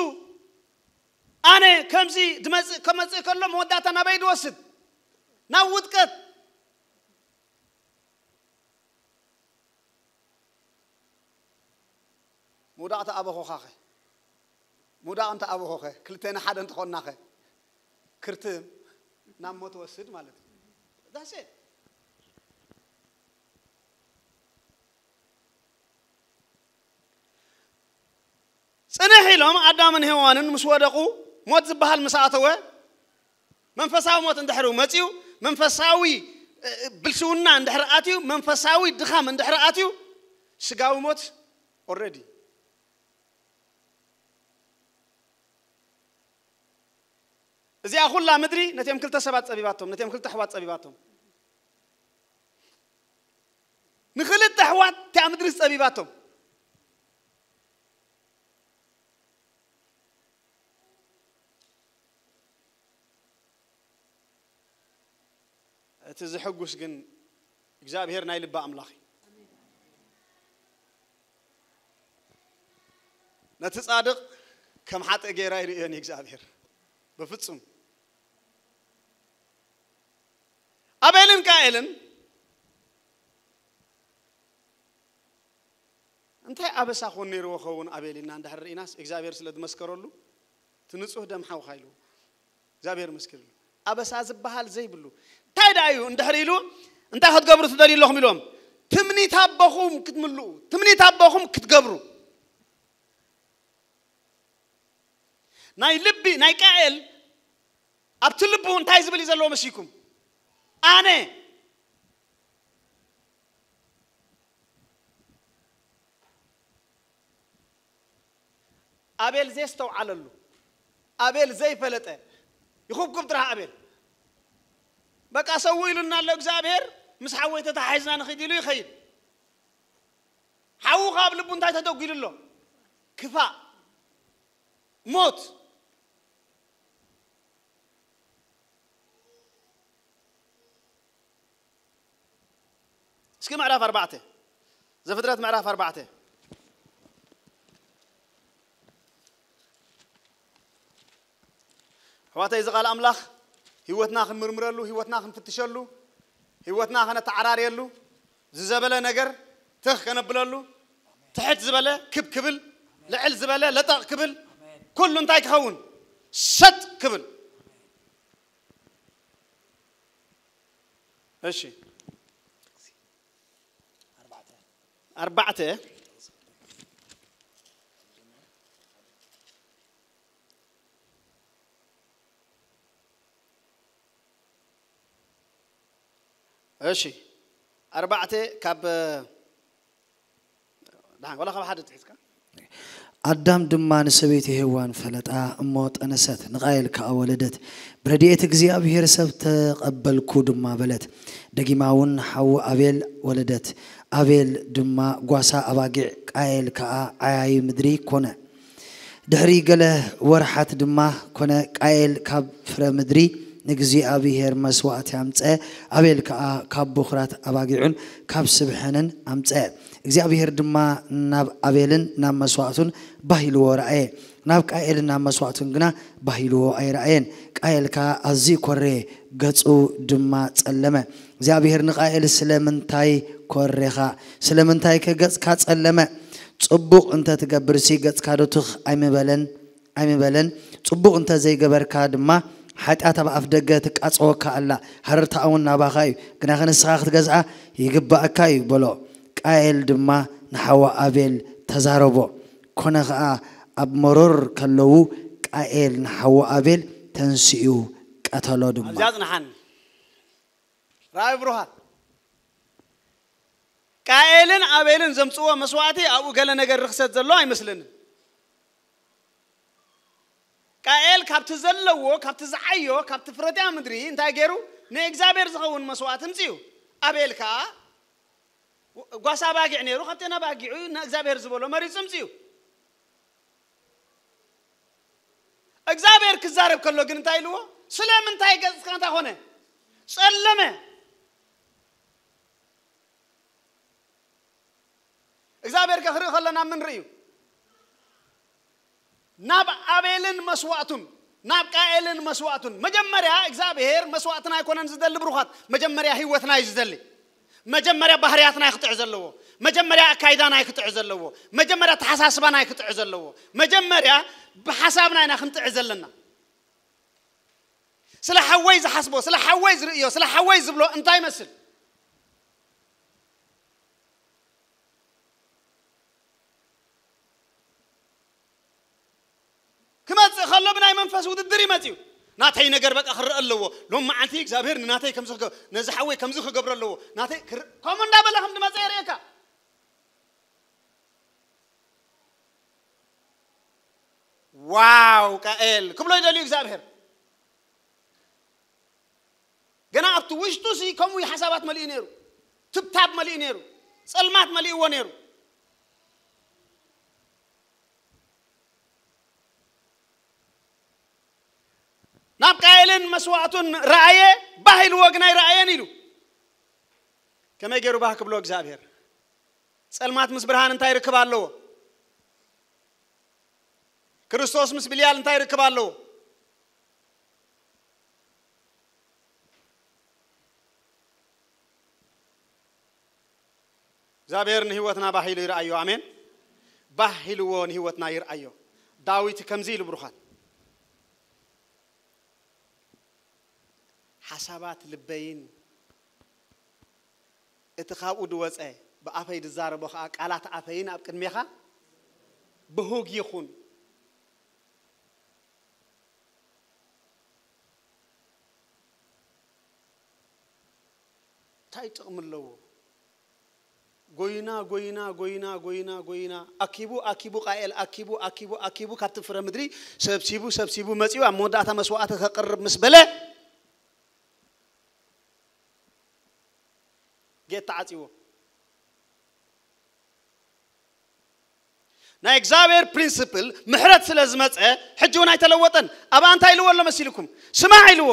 ኣነ ከምዚ ድመጽእ ከመጽእ ከሎ መወዳእታ ናበይ ድወስድ? ናብ ውድቀት። ምውዳቕ ተኣበኹኻኸ? ምውዳቕ እንተ ኣበኹኸ? ክልቴና ሓደ እንተኾንናኸ? ክርትም ናብ ሞት ወስድ ማለት እዩ። That's it. ጽንሕ ኢሎም ኣዳምን ሄዋንን ምስ ወደቑ ሞት ዝበሃል ምስ ኣተወ መንፈሳዊ ሞት እንድሕር መጺኡ መንፈሳዊ እ፣ ብልሽውና እንድሕር ኣትዩ መንፈሳዊ ድኻም እንድሕር ኣትዩ ስጋዊ ሞት ኦልሬዲ እዚኣ ኩላ ምድሪ ነቲኦም ክልተ ሰባት ጸቢባቶም ነቲኦም ክልተ ኣሕዋት ጸቢባቶም ንክልተ ኣሕዋት እቲኣ ምድሪ ጸቢባቶም እቲ ዝሕጉስ ግን እግዚኣብሔር ናይ ልቢ ኣምላኽ እዩ ነቲ ጻድቕ ከም ሓጥእ ገይራ ይርእዮን እግዚኣብሔር በፍጹም ኣቤልን ቃኤልን እንታይ ኣበሳ ኮን ነይርዎ ኸውን ኣቤል ኢና እንድሕር ርኢናስ እግዚኣብሔር ስለ ዝመስከረሉ እቲ ንጹህ ደም ሓውካ ኢሉ እግዚኣብሔር መስክር ኣበሳ ዝበሃል ዘይብሉ እንታይ ደኣ እዩ እንድሕር ኢሉ እንታይ ክትገብሩ ትደልዩ ኣለኹም ኢሎም ትምኒት ኣቦኹም ክትምልኡ ትምኒት ኣቦኹም ክትገብሩ ናይ ልቢ ናይ ቃኤል ኣብቲ ልቡ እንታይ ዝብል እዩ ዘለዎ መሲኩም ኣነ ኣቤል ዘየስተውዓለሉ ኣቤል ዘይፈለጠ ይኹብኩብ ጥራሕ ኣቤል በቃ ሰው ኢሉና ኣሎ እግዚኣብሔር ምስ ሓወይ ተተሓሒዝና ንኽድ ኢሉ ይኸይድ ሓዉ ካብ ልቡ እንታይ ተደጒሉ ኣሎ ክፋእ ሞት እስኪ ምዕራፍ ኣርባዕተ ዘፍጥረት ምዕራፍ ኣርባዕተ ኣሕዋተይ እዚ ቃል ኣምላኽ ህይወትና ክንምርምረሉ ህይወትና ክንፍትሸሉ ህይወትና ከነተዓራርየሉ ዝዘበለ ነገር ትኽ ከነብለሉ ትሕት ዝበለ ክብ ክብል ልዕል ዝበለ ለጠቕ ክብል ኩሉ እንታይ ክኸውን ሰጥ ክብል። እሺ፣ ኣርባዕተ። እሺ፣ ኣርባዕተ ካብ፣ ደሓን፣ ወላ ካብ ሓደ ትሒዝካ። ኣዳም ድማ ንሰበይቲ ሄዋን ፈለጣ፣ እሞ ጠነሰት፣ ንቃየል ከኣ ወለደት። ብረድኤት እግዚኣብሔር ሰብ ተቐበልኩ ድማ በለት። ደጊማ እውን ሓዉ ኣቤል ወለደት። ኣቤል ድማ ጓሳ ኣባጊዕ፣ ቃየል ከኣ ዓያዪ ምድሪ ኮነ። ድሕሪ ገለ ወርሓት ድማ ኮነ፣ ቃየል ካብ ፍረ ምድሪ ንእግዚኣብሔር መስዋእቲ ኣምጸ፣ ኣቤል ከኣ ካብ ብኹራት ኣባጊዑን ካብ ስብ ሕንን ኣምጸ። እግዚኣብሔር ድማ ናብ ኣቤልን ናብ መስዋእቱን ባህ ኢልዎ ረኣየ፣ ናብ ቃኤልን ናብ መስዋእቱን ግና ባህ ኢልዎ ኣይረኣየን። ቃኤል ከኣ ኣዝዩ ኮረየ፣ ገጹ ድማ ጸለመ። እግዚኣብሔር ንቃኤል፣ ስለምንታይ ኮሬኻ? ስለምንታይከ ገጽካ ጸለመ? ጽቡቕ እንተ ትገብርሲ ገጽካ ዶ ትኽ ኣይምበለን? ኣይምበለን? ጽቡቕ እንተ ዘይገበርካ ድማ ሓጢኣት ኣብ ኣፍ ደገ ትቃጸወካ ኣላ፣ ሃረርታኣ እውን ናባኻ እዩ፣ ግናኸ ንስኻ ክትገዝኣ ይግባኣካ እዩ በሎ። ቃኤል ድማ ንሓዋ ኣቤል ተዛረቦ። ኮነ ኸኣ ኣብ መሮር ከለዉ ቃኤል ንሓዋ ኣቤል ተንሲኡ ቀተሎ ድማ። ኣብዚኣ ጽንሓኒ። ራእይ ብሩኻት። ቃኤልን ኣቤልን ዘምጽዎ መስዋእቲ ኣብኡ ገለ ነገር ርኽሰት ዘሎ ኣይመስለንን። ቃኤል ካብቲ ዘለዎ፣ ካብቲ ዝዓዮ፣ ካብቲ ፍረትያ ምድሪ እንታይ ገይሩ? ንእግዚኣብሔር ዝኸውን መስዋእቲ ኣምጺኡ። ኣቤል ከኣ ጓሳ ኣባጊዕ ነይሩ፣ ካብተን ኣባጊዑ ንእግዚኣብሔር ዝበሎ መሪጹ ኣምጺኡ። እግዚኣብሔር ክዛረብ ከሎ ግን እንታይ ኢልዎ? ስለምንታይ ገጽካ እንታይ ኾነ? ጸለመ። እግዚኣብሔር ከ ክርኢ ከለና ምን ርእዩ? ናብ ኣቤልን መስዋእቱን፣ ናብ ቃኤልን መስዋእቱን። መጀመርያ እግዚኣብሔር መስዋእትና ኣይኮነን ዝደሊ ብሩኻት፣ መጀመርያ ህይወትና እዩ ዝደሊ። መጀመርያ ባህርያትና እዩ ክጥዕ ዘለዎ። መጀመርያ ኣካይዳና እዩ ክጥዕ ዘለዎ። መጀመርያ ተሓሳስባና እዩ ክጥዕ ዘለዎ። መጀመርያ ብሓሳብና ኢና ክንጥዕ ዘለና። ስለ ሓወይ ዝሓስቦ፣ ስለ ሓወይ ዝርእዮ፣ ስለ ሓወይ ዝብሎ እንታይ ይመስል? ክመጽእ ከሎ ብናይ መንፈስ ውድድር ይመጽእ እዩ። ናተይ ነገር በቃ ክረአ ኣለዎ። ሎም መዓልቲ እግዚኣብሔር ንናተይ ከምዚ ክገ-፣ ነዚ ሓወይ ከምዚ ክገብሮ ኣለዎ። ናተይ ክር-፣ ከምኡ እንዳበለ ከም ዝመጸ የርእየካ። ዋው ቃኤል ክብሎ ይደልዩ እግዚኣብሔር። ገና ኣብቲ ውሽጡ ሲ ከምኡ እዩ ሓሳባት መሊኡ ነይሩ። ትብታብ መሊኡ ነይሩ። ጸልማት መሊእዎ ነይሩ። ናብ ቃኤልን መስዋእቱን ረኣየ፣ ባህ ኢልዎ ግን ኣይረኣየን ኢሉ። ከመይ ገይሩ ባህ ክብሎ እግዚኣብሔር? ጸልማት ምስ ብርሃን እንታይ ርክብ ኣለዎ? ክርስቶስ ምስ ብልያል እንታይ ርክብ ኣለዎ? እግዚኣብሔር ንህይወትና ባህ ኢሉ ይርኣዮ። ኣሜን። ባህ ኢልዎ ንህይወትና ይርኣዮ። ዳዊት ከምዚ ኢሉ ብሩኻት፣ ሓሳባት ልበይን እቲ ካብኡ ዝወጸ ብኣፈይ ዝዛረቦ ኸኣ ቃላት ኣፈይን ኣብ ቅድሜኻ ብሁግ ይኹን። እንታይ ጥቕሚ ኣለዎ? ጎይና፣ ጎይና፣ ጎይና፣ ጎይና፣ ጎይና፣ ኣኪቡ፣ ኣኪቡ፣ ቃኤል ኣኪቡ፣ ኣኪቡ፣ ኣኪቡ፣ ካብቲ ፍረ ምድሪ ሰብሲቡ፣ ሰብሲቡ መጺኡ ኣብ መወዳእታ መስዋእቲ ከቕርብ ምስ በለ፣ ጌት ተዓጺዎ። ናይ እግዚኣብሔር ፕሪንስፕል ምሕረት ስለ ዝመጸ፣ ሕጂ እውን ኣይተለወጠን። ኣብኣ እንታይ ኢልዎ ኣሎ መሲልኩም? ስማዕ ኢልዎ።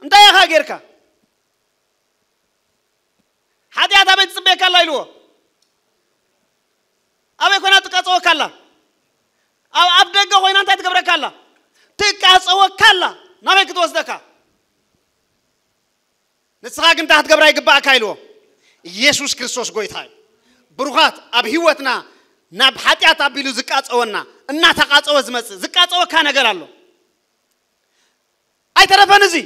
እንታይ ኢኻ ጌርካ? ሓጢኣት ኣበይ ትጽበየካ ኣላ ኢልዎ። ኣበይ ኮይና ትቃጸወካ ኣላ? ኣብ፣ ኣብ ደገ ኮይና እንታይ ትገብረካ ኣላ? ትቃጸወካ ኣላ። ናበይ ክትወስደካ? ንስኻ ግን እንታይ ክትገብራ ይግባእካ ኢልዎ። ኢየሱስ ክርስቶስ ጎይታ እዩ። ብሩኻት፣ ኣብ ህይወትና ናብ ሓጢኣት ኣቢሉ ዝቃጸወና፣ እናተቃጸወ ዝመጽእ ዝቃጸወካ ነገር ኣሎ። ኣይተረፈን፣ እዚ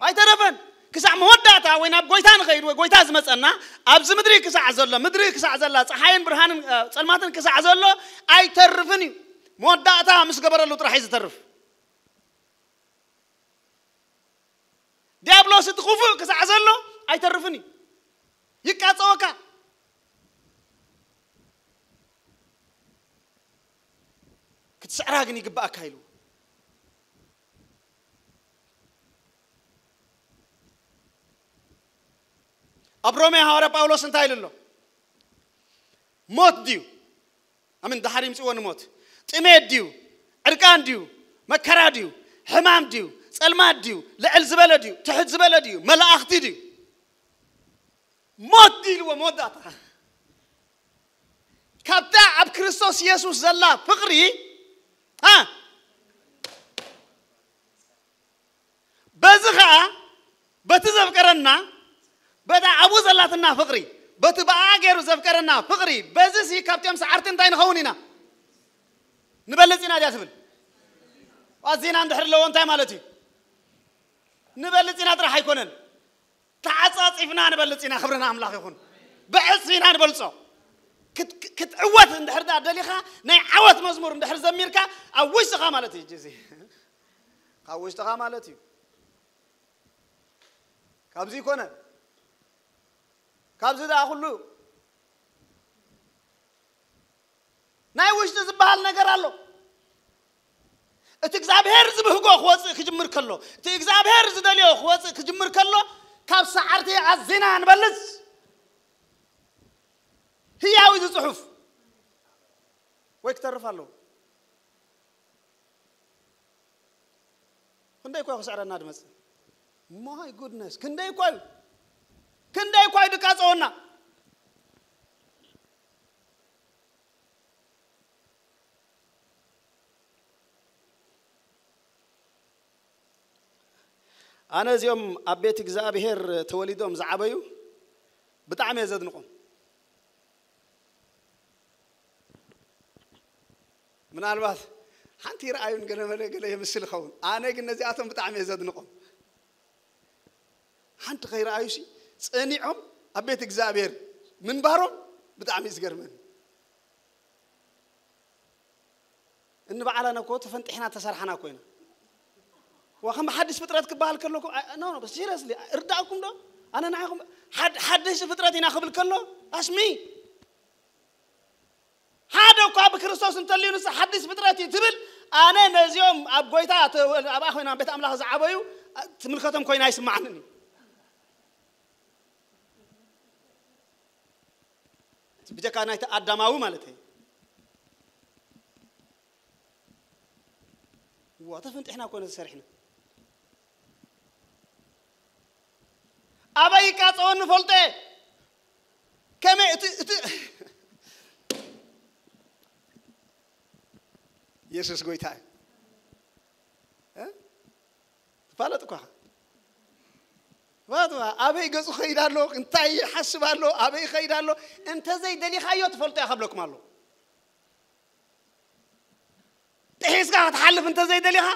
ኣይተረፈን። ክሳዕ መወዳእታ ወይ ናብ ጎይታ ንኸይድ ወይ ጎይታ ዝመጸና፣ ኣብዚ ምድሪ ክሳዕ ዘሎ፣ ምድሪ ክሳዕ ዘላ፣ ፀሓይን ብርሃንን ጸልማትን ክሳዕ ዘሎ ኣይተርፍን እዩ። መወዳእታ ምስ ገበረሉ ጥራሕ እዩ ዝተርፍ። ዲያብሎስ እቲ ክፉእ ክሳዕ ዘሎ ኣይተርፍን እዩ። ይቃጸወካ። ክትስዕራ ግን ይግባኣካ ኢሉ። ኣብ ሮሜ ሃዋርያ ጳውሎስ እንታይ ኢሉ ኣሎ? ሞት ድዩ? ኣምን ድሓር ይምፅዎ ንሞት? ጥሜት ድዩ? ዕርቃን ድዩ? መከራ ድዩ? ሕማም ድዩ? ጸልማት ድዩ? ልዕል ዝበለ ድዩ? ትሕት ዝበለ ድዩ? መላእኽቲ ድዩ? ሞት ድዩ ኢልዎ መወዳእታ? ካብታ ኣብ ክርስቶስ የሱስ ዘላ ፍቕሪ፣ አ፣ በዚ ኸኣ በቲ ዘፍቀረና፣ በታ ኣብኡ ዘላትና ፍቕሪ፣ በቲ ብኣ ገይሩ ዘፍቀረና ፍቕሪ፣ በዚ ሲ ካብቶም ሰዓርቲ እንታይ ንኸውን ኢና? ንበልጽ ኢና ድያ ትብል? ኣዚና እንድሕር ኣለዎ እንታይ ማለት እዩ? ንበልጽ ኢና ጥራሕ ኣይኮነን። ተዓጻጺፍና ንበልጽ ኢና። ክብርና ኣምላኽ ይኹን። ብዕጽፊ ኢና ንበልጾ። ክት-፣ ክትዕወት እንድሕር ደኣ ደሊኻ፣ ናይ ዓወት መዝሙር እንድሕር ዘሚርካ፣ ኣብ ውሽጥኻ ማለት እዩ። እጂ እዚ ካብ ውሽጥኻ ማለት እዩ። ካብዚ ይኮነ። ካብዚ ደኣ ኩሉ ናይ ውሽጢ ዝበሃል ነገር ኣሎ። እቲ እግዚኣብሔር ዝብህጎ ክወፅእ ክጅምር ከሎ፣ እቲ እግዚኣብሔር ዝደልዮ ክወፅእ ክጅምር ከሎ፣ ካብ ሰዓርቲ ኣዚና ንበልጽ። ህያው እዚ ጽሑፍ ወይ ክተርፍ ኣለዎ። ክንደይ እኳ ክስዕረና ድመጽእ። My goodness፣ ክንደይ እኳ እዩ። ክንደይ እኳ እዩ ድቃጸወና። ኣነ እዚኦም ኣብ ቤት እግዚኣብሔር ተወሊዶም ዝዓበዩ ብጣዕሚ እየ ዘድንቆም። ምናልባት ሓንቲ ይረኣዩን ገለ መለ ገለ የምስል ይኸውን። ኣነ ግን ነዚኣቶም ብጣዕሚ እየ ዘድንቆም። ሓንቲ ከይረኣዩ ሲ ጸኒዖም ኣብ ቤት እግዚኣብሔር ምንባሮም ብጣዕሚ እዩ ዝገርመኒ። እንባዕላና እኮ ተፈንጢሕና ተሰርሓና እኮ ኢና። ዋ፣ ከም ሓድሽ ፍጥረት ክበሃል ከሎ እኮ፣ ኣይ፣ ኖ፣ ኖ፣ ሲሪየስሊ፣ እርዳእኩም ዶ? ኣነ ንዓኹም ሓድ-፣ ሓደሽቲ ፍጥረት ኢና ክብል ከሎ፣ ኣስሚ። ሓደ እኳ ብክርስቶስ እንተልዩ ንሱ ሓድሽ ፍጥረት እዩ ትብል፣ ኣነ ነዚኦም ኣብ ጎይታ ተ-፣ ኣብኣ ኮይና ቤት ኣምላኽ ዝዓበዩ፣ ትምልከቶም ኮይና ኣይስማዓንን እዩ። ብጀካ ናይቲ ኣዳማዊ ማለት እዩ። ዋ፣ ተፈንጢሕና እኮ ነዚ ሰሪሕና። ኣበይ ይቃጸወኒ ፈልጠ? ከመይ እቲ፣ እቲ የሱስ ጎይታ እዩ። እ? ትፋለጥ እኳ። ትፋለጥ እኳ። ኣበይ ገጹ ኸይድ ኣሎ? እንታይ ይሓስብ ኣሎ? ኣበይ ኸይድ ኣሎ? እንተዘይ ደሊኻዮ ትፈልጦ እያ ከብለኩም ኣሎ። ጥሒስካ ክትሓልፍ እንተዘይ ደሊኻ፣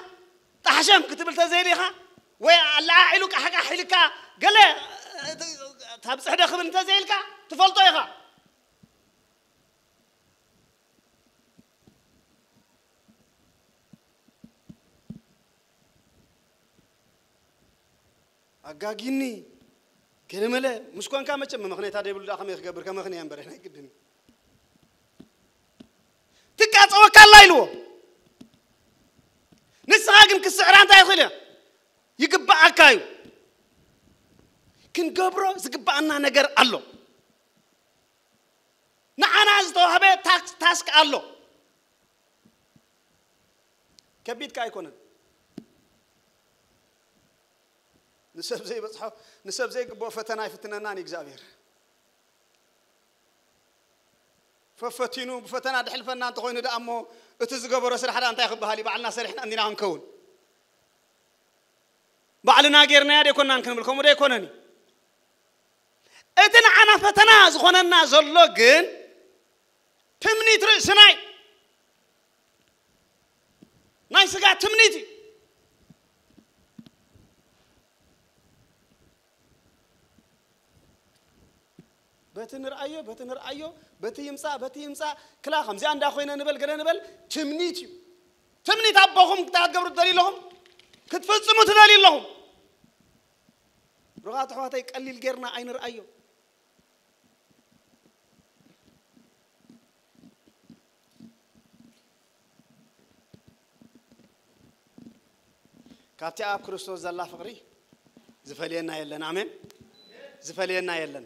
ጣሕሸም ክትብል እንተዘይ ደሊኻ፣ ወይ ኣለዓዒሉ ቃሕቃሕ ኢልካ ገለ፣ እ፣ ታብጽሕ ዶ ክብል እንተዘይ ኢልካ፣ ትፈልጦ ኢኻ። ኣጋጊኒ፣ ገለመለ፣ ምስ ኮንካ መቸም መመኽነይታ ደይብሉ ደኣ ከመይ ክገብር፣ ከመኽንያ እምበር፣ ናይ ግድን እዩ። ትቃጸወካ ኣላ ኢልዎ። ንስኻ ግን ክስዕራ እንታይ ይኽእል እያ? ይግብኣካ እዩ። ክንገብሮ ዝግብኣና ነገር ኣሎ። ንዓና ዝተዋህበ ታክ-፣ ታስክ ኣሎ። ከቢድካ ኣይኮነን። ንሰብ ዘይበጽሖ፣ ንሰብ ዘይግብኦ ፈተና ኣይፍትነናን እዩ እግዚኣብሔር። ፈፈቲኑ ብፈተና ድሕልፈና እንተኾይኑ ደኣ እሞ፣ እቲ ዝገበሮ ስራሕ ደኣ እንታይ ክበሃል እዩ? ባዕልና ሰሪሕና እንዲና ክንከውን። ባዕልና ጌርናያ ደይኮናን ክንብል፣ ከምኡ ደይኮነን እዩ። እቲ ንዓና ፈተና ዝኾነና ዘሎ ግን ትምኒት ርእስና እዩ። ናይ ስጋ ትምኒት እዩ። በቲ ንርኣዮ በቲ ንርኣዮ፣ በቲ ይምፃእ በቲ ይምፃእ፣ ክላ ከምዚኣ እንዳ ኮይነ ንበል፣ ገለ ንበል። ትምኒት እዩ። ትምኒት ኣቦኹም እንታይ ክትገብሩ ትደልዩ ኣለኹም? ክትፍፅሙ ትደልዩ ኣለኹም? ብሩኻት ኣሕዋተይ፣ ቀሊል ጌርና ኣይንርኣዮ። ካብቲ ኣብ ክርስቶስ ዘላ ፍቕሪ ዝፈልየና የለን። ኣሜን። ዝፈልየና የለን።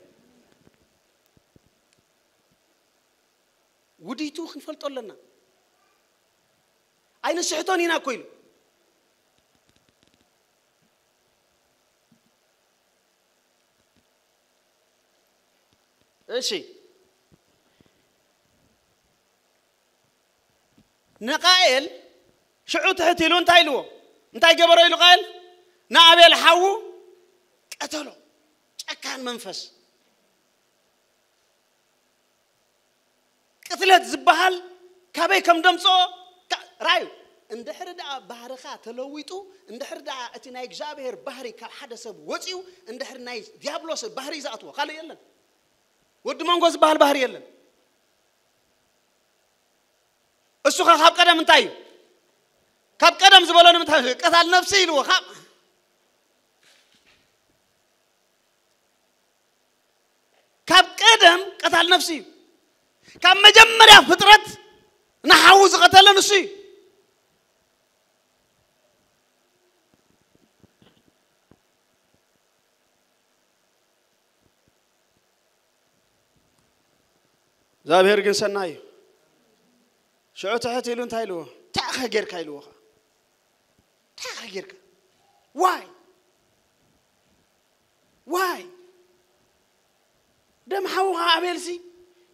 ውዲቱ ክንፈልጦ ኣለና። ኣይንስሕቶን ኢና እኮ ኢሉ። እሺ፣ ንቃኤል ሽዑ ትሕት ኢሉ እንታይ ኢልዎ? እንታይ ገበሮ ኢሉ ቃኤል? ንኣቤል ሓዉ ቀተሎ። ጨካን መንፈስ። ቅትለት ዝበሃል ካበይ ከም ደምፅኦ ካ- ራዩ። እንድሕሪ ደኣ ባህርኻ ተለዊጡ፣ እንድሕሪ ደኣ እቲ ናይ እግዚኣብሔር ባህሪ ካብ ሓደ ሰብ ወፂኡ፣ እንድሕሪ ናይ ዲያብሎስ ባህሪ ዝኣትዎ ካልእ የለን። ወዲ መንጎ ዝበሃል ባህሪ የለን። እሱ ኸ ካብ ቀደም እንታይ እዩ? ካብ ቀደም ዝበሎ ንምንታይ እዩ? ቀታል ነፍሲ ኢልዎ። ካብ ካብ ቀደም ቀታል ነፍሲ እዩ። ካብ መጀመርያ ፍጥረት ንሓዉ ዝቐተለ ንሱ እዩ። እግዚኣብሔር ግን ሰናይ እዩ። ሽዑ ትሕት ኢሉ እንታይ ኢልዎ? እንታይ ኢኻ ጌርካ ኢልዎ ኸ? እንታይ ኢኻ ጌርካ? ዋይ ዋይ፣ ደም ሓውኻ ኣቤልሲ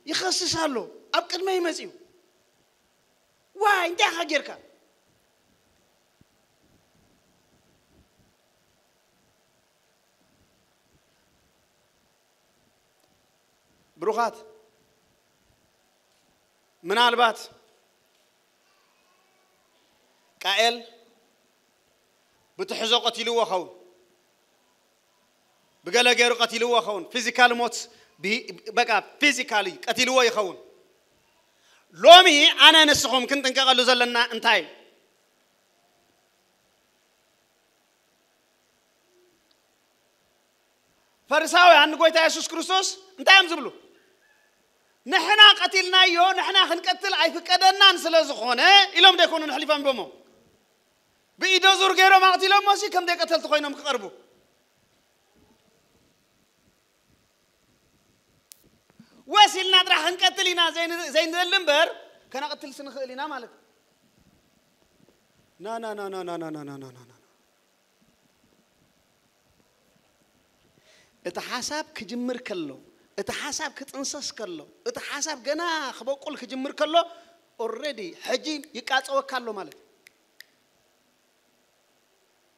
ይኸስስ ኣሎ፣ ኣብ ቅድመይ መጺኡ። ዋይ፣ እንታይ ኢኻ ጌርካ? ብሩኻት፣ ምናልባት ቃኤል ብትሕዞ ቀቲልዎ ኸውን፣ ብገለ ገይሩ ቀቲልዎ ኸውን፣ ፊዚካል ሞት፣ ብሂ- በቃ ፊዚካሊ ቀቲልዎ ይኸውን። ሎሚ ኣነ ንስኹም ክንጥንቀቐሉ ዘለና እንታይ? ፈሪሳውያን ንጎይታ የሱስ ክርስቶስ እንታይ እዮም ዝብሉ? ንሕና ቀቲልናዮ፣ ንሕና ክንቀትል ኣይፍቀደናን ስለ ዝኾነ ኢሎም ዶ ኣይኮኑን ኣሕሊፎም ሂቦሞ? ብኢደ ዙር ገይሮም ኣቕቲሎሞ ሲ ከም ደይ ቀተልቲ ኮይኖም ክቐርቡ። ወስ ኢልና ጥራሕ ክንቀትል ኢና ዘይን- ዘይንደሊ እምበር፣ ከነቕትልሲ ንኽእል ኢና ማለት እዩ። ና ና ና ና ና ና ና ና ና ና ና። እቲ ሓሳብ ክጅምር ከሎ፣ እቲ ሓሳብ ክጥንሰስ ከሎ፣ እቲ ሓሳብ ገና ክበቁል ክጅምር ከሎ፣ ኦልሬዲ ሕጂ ይቃጸወካ ኣሎ ማለት እዩ።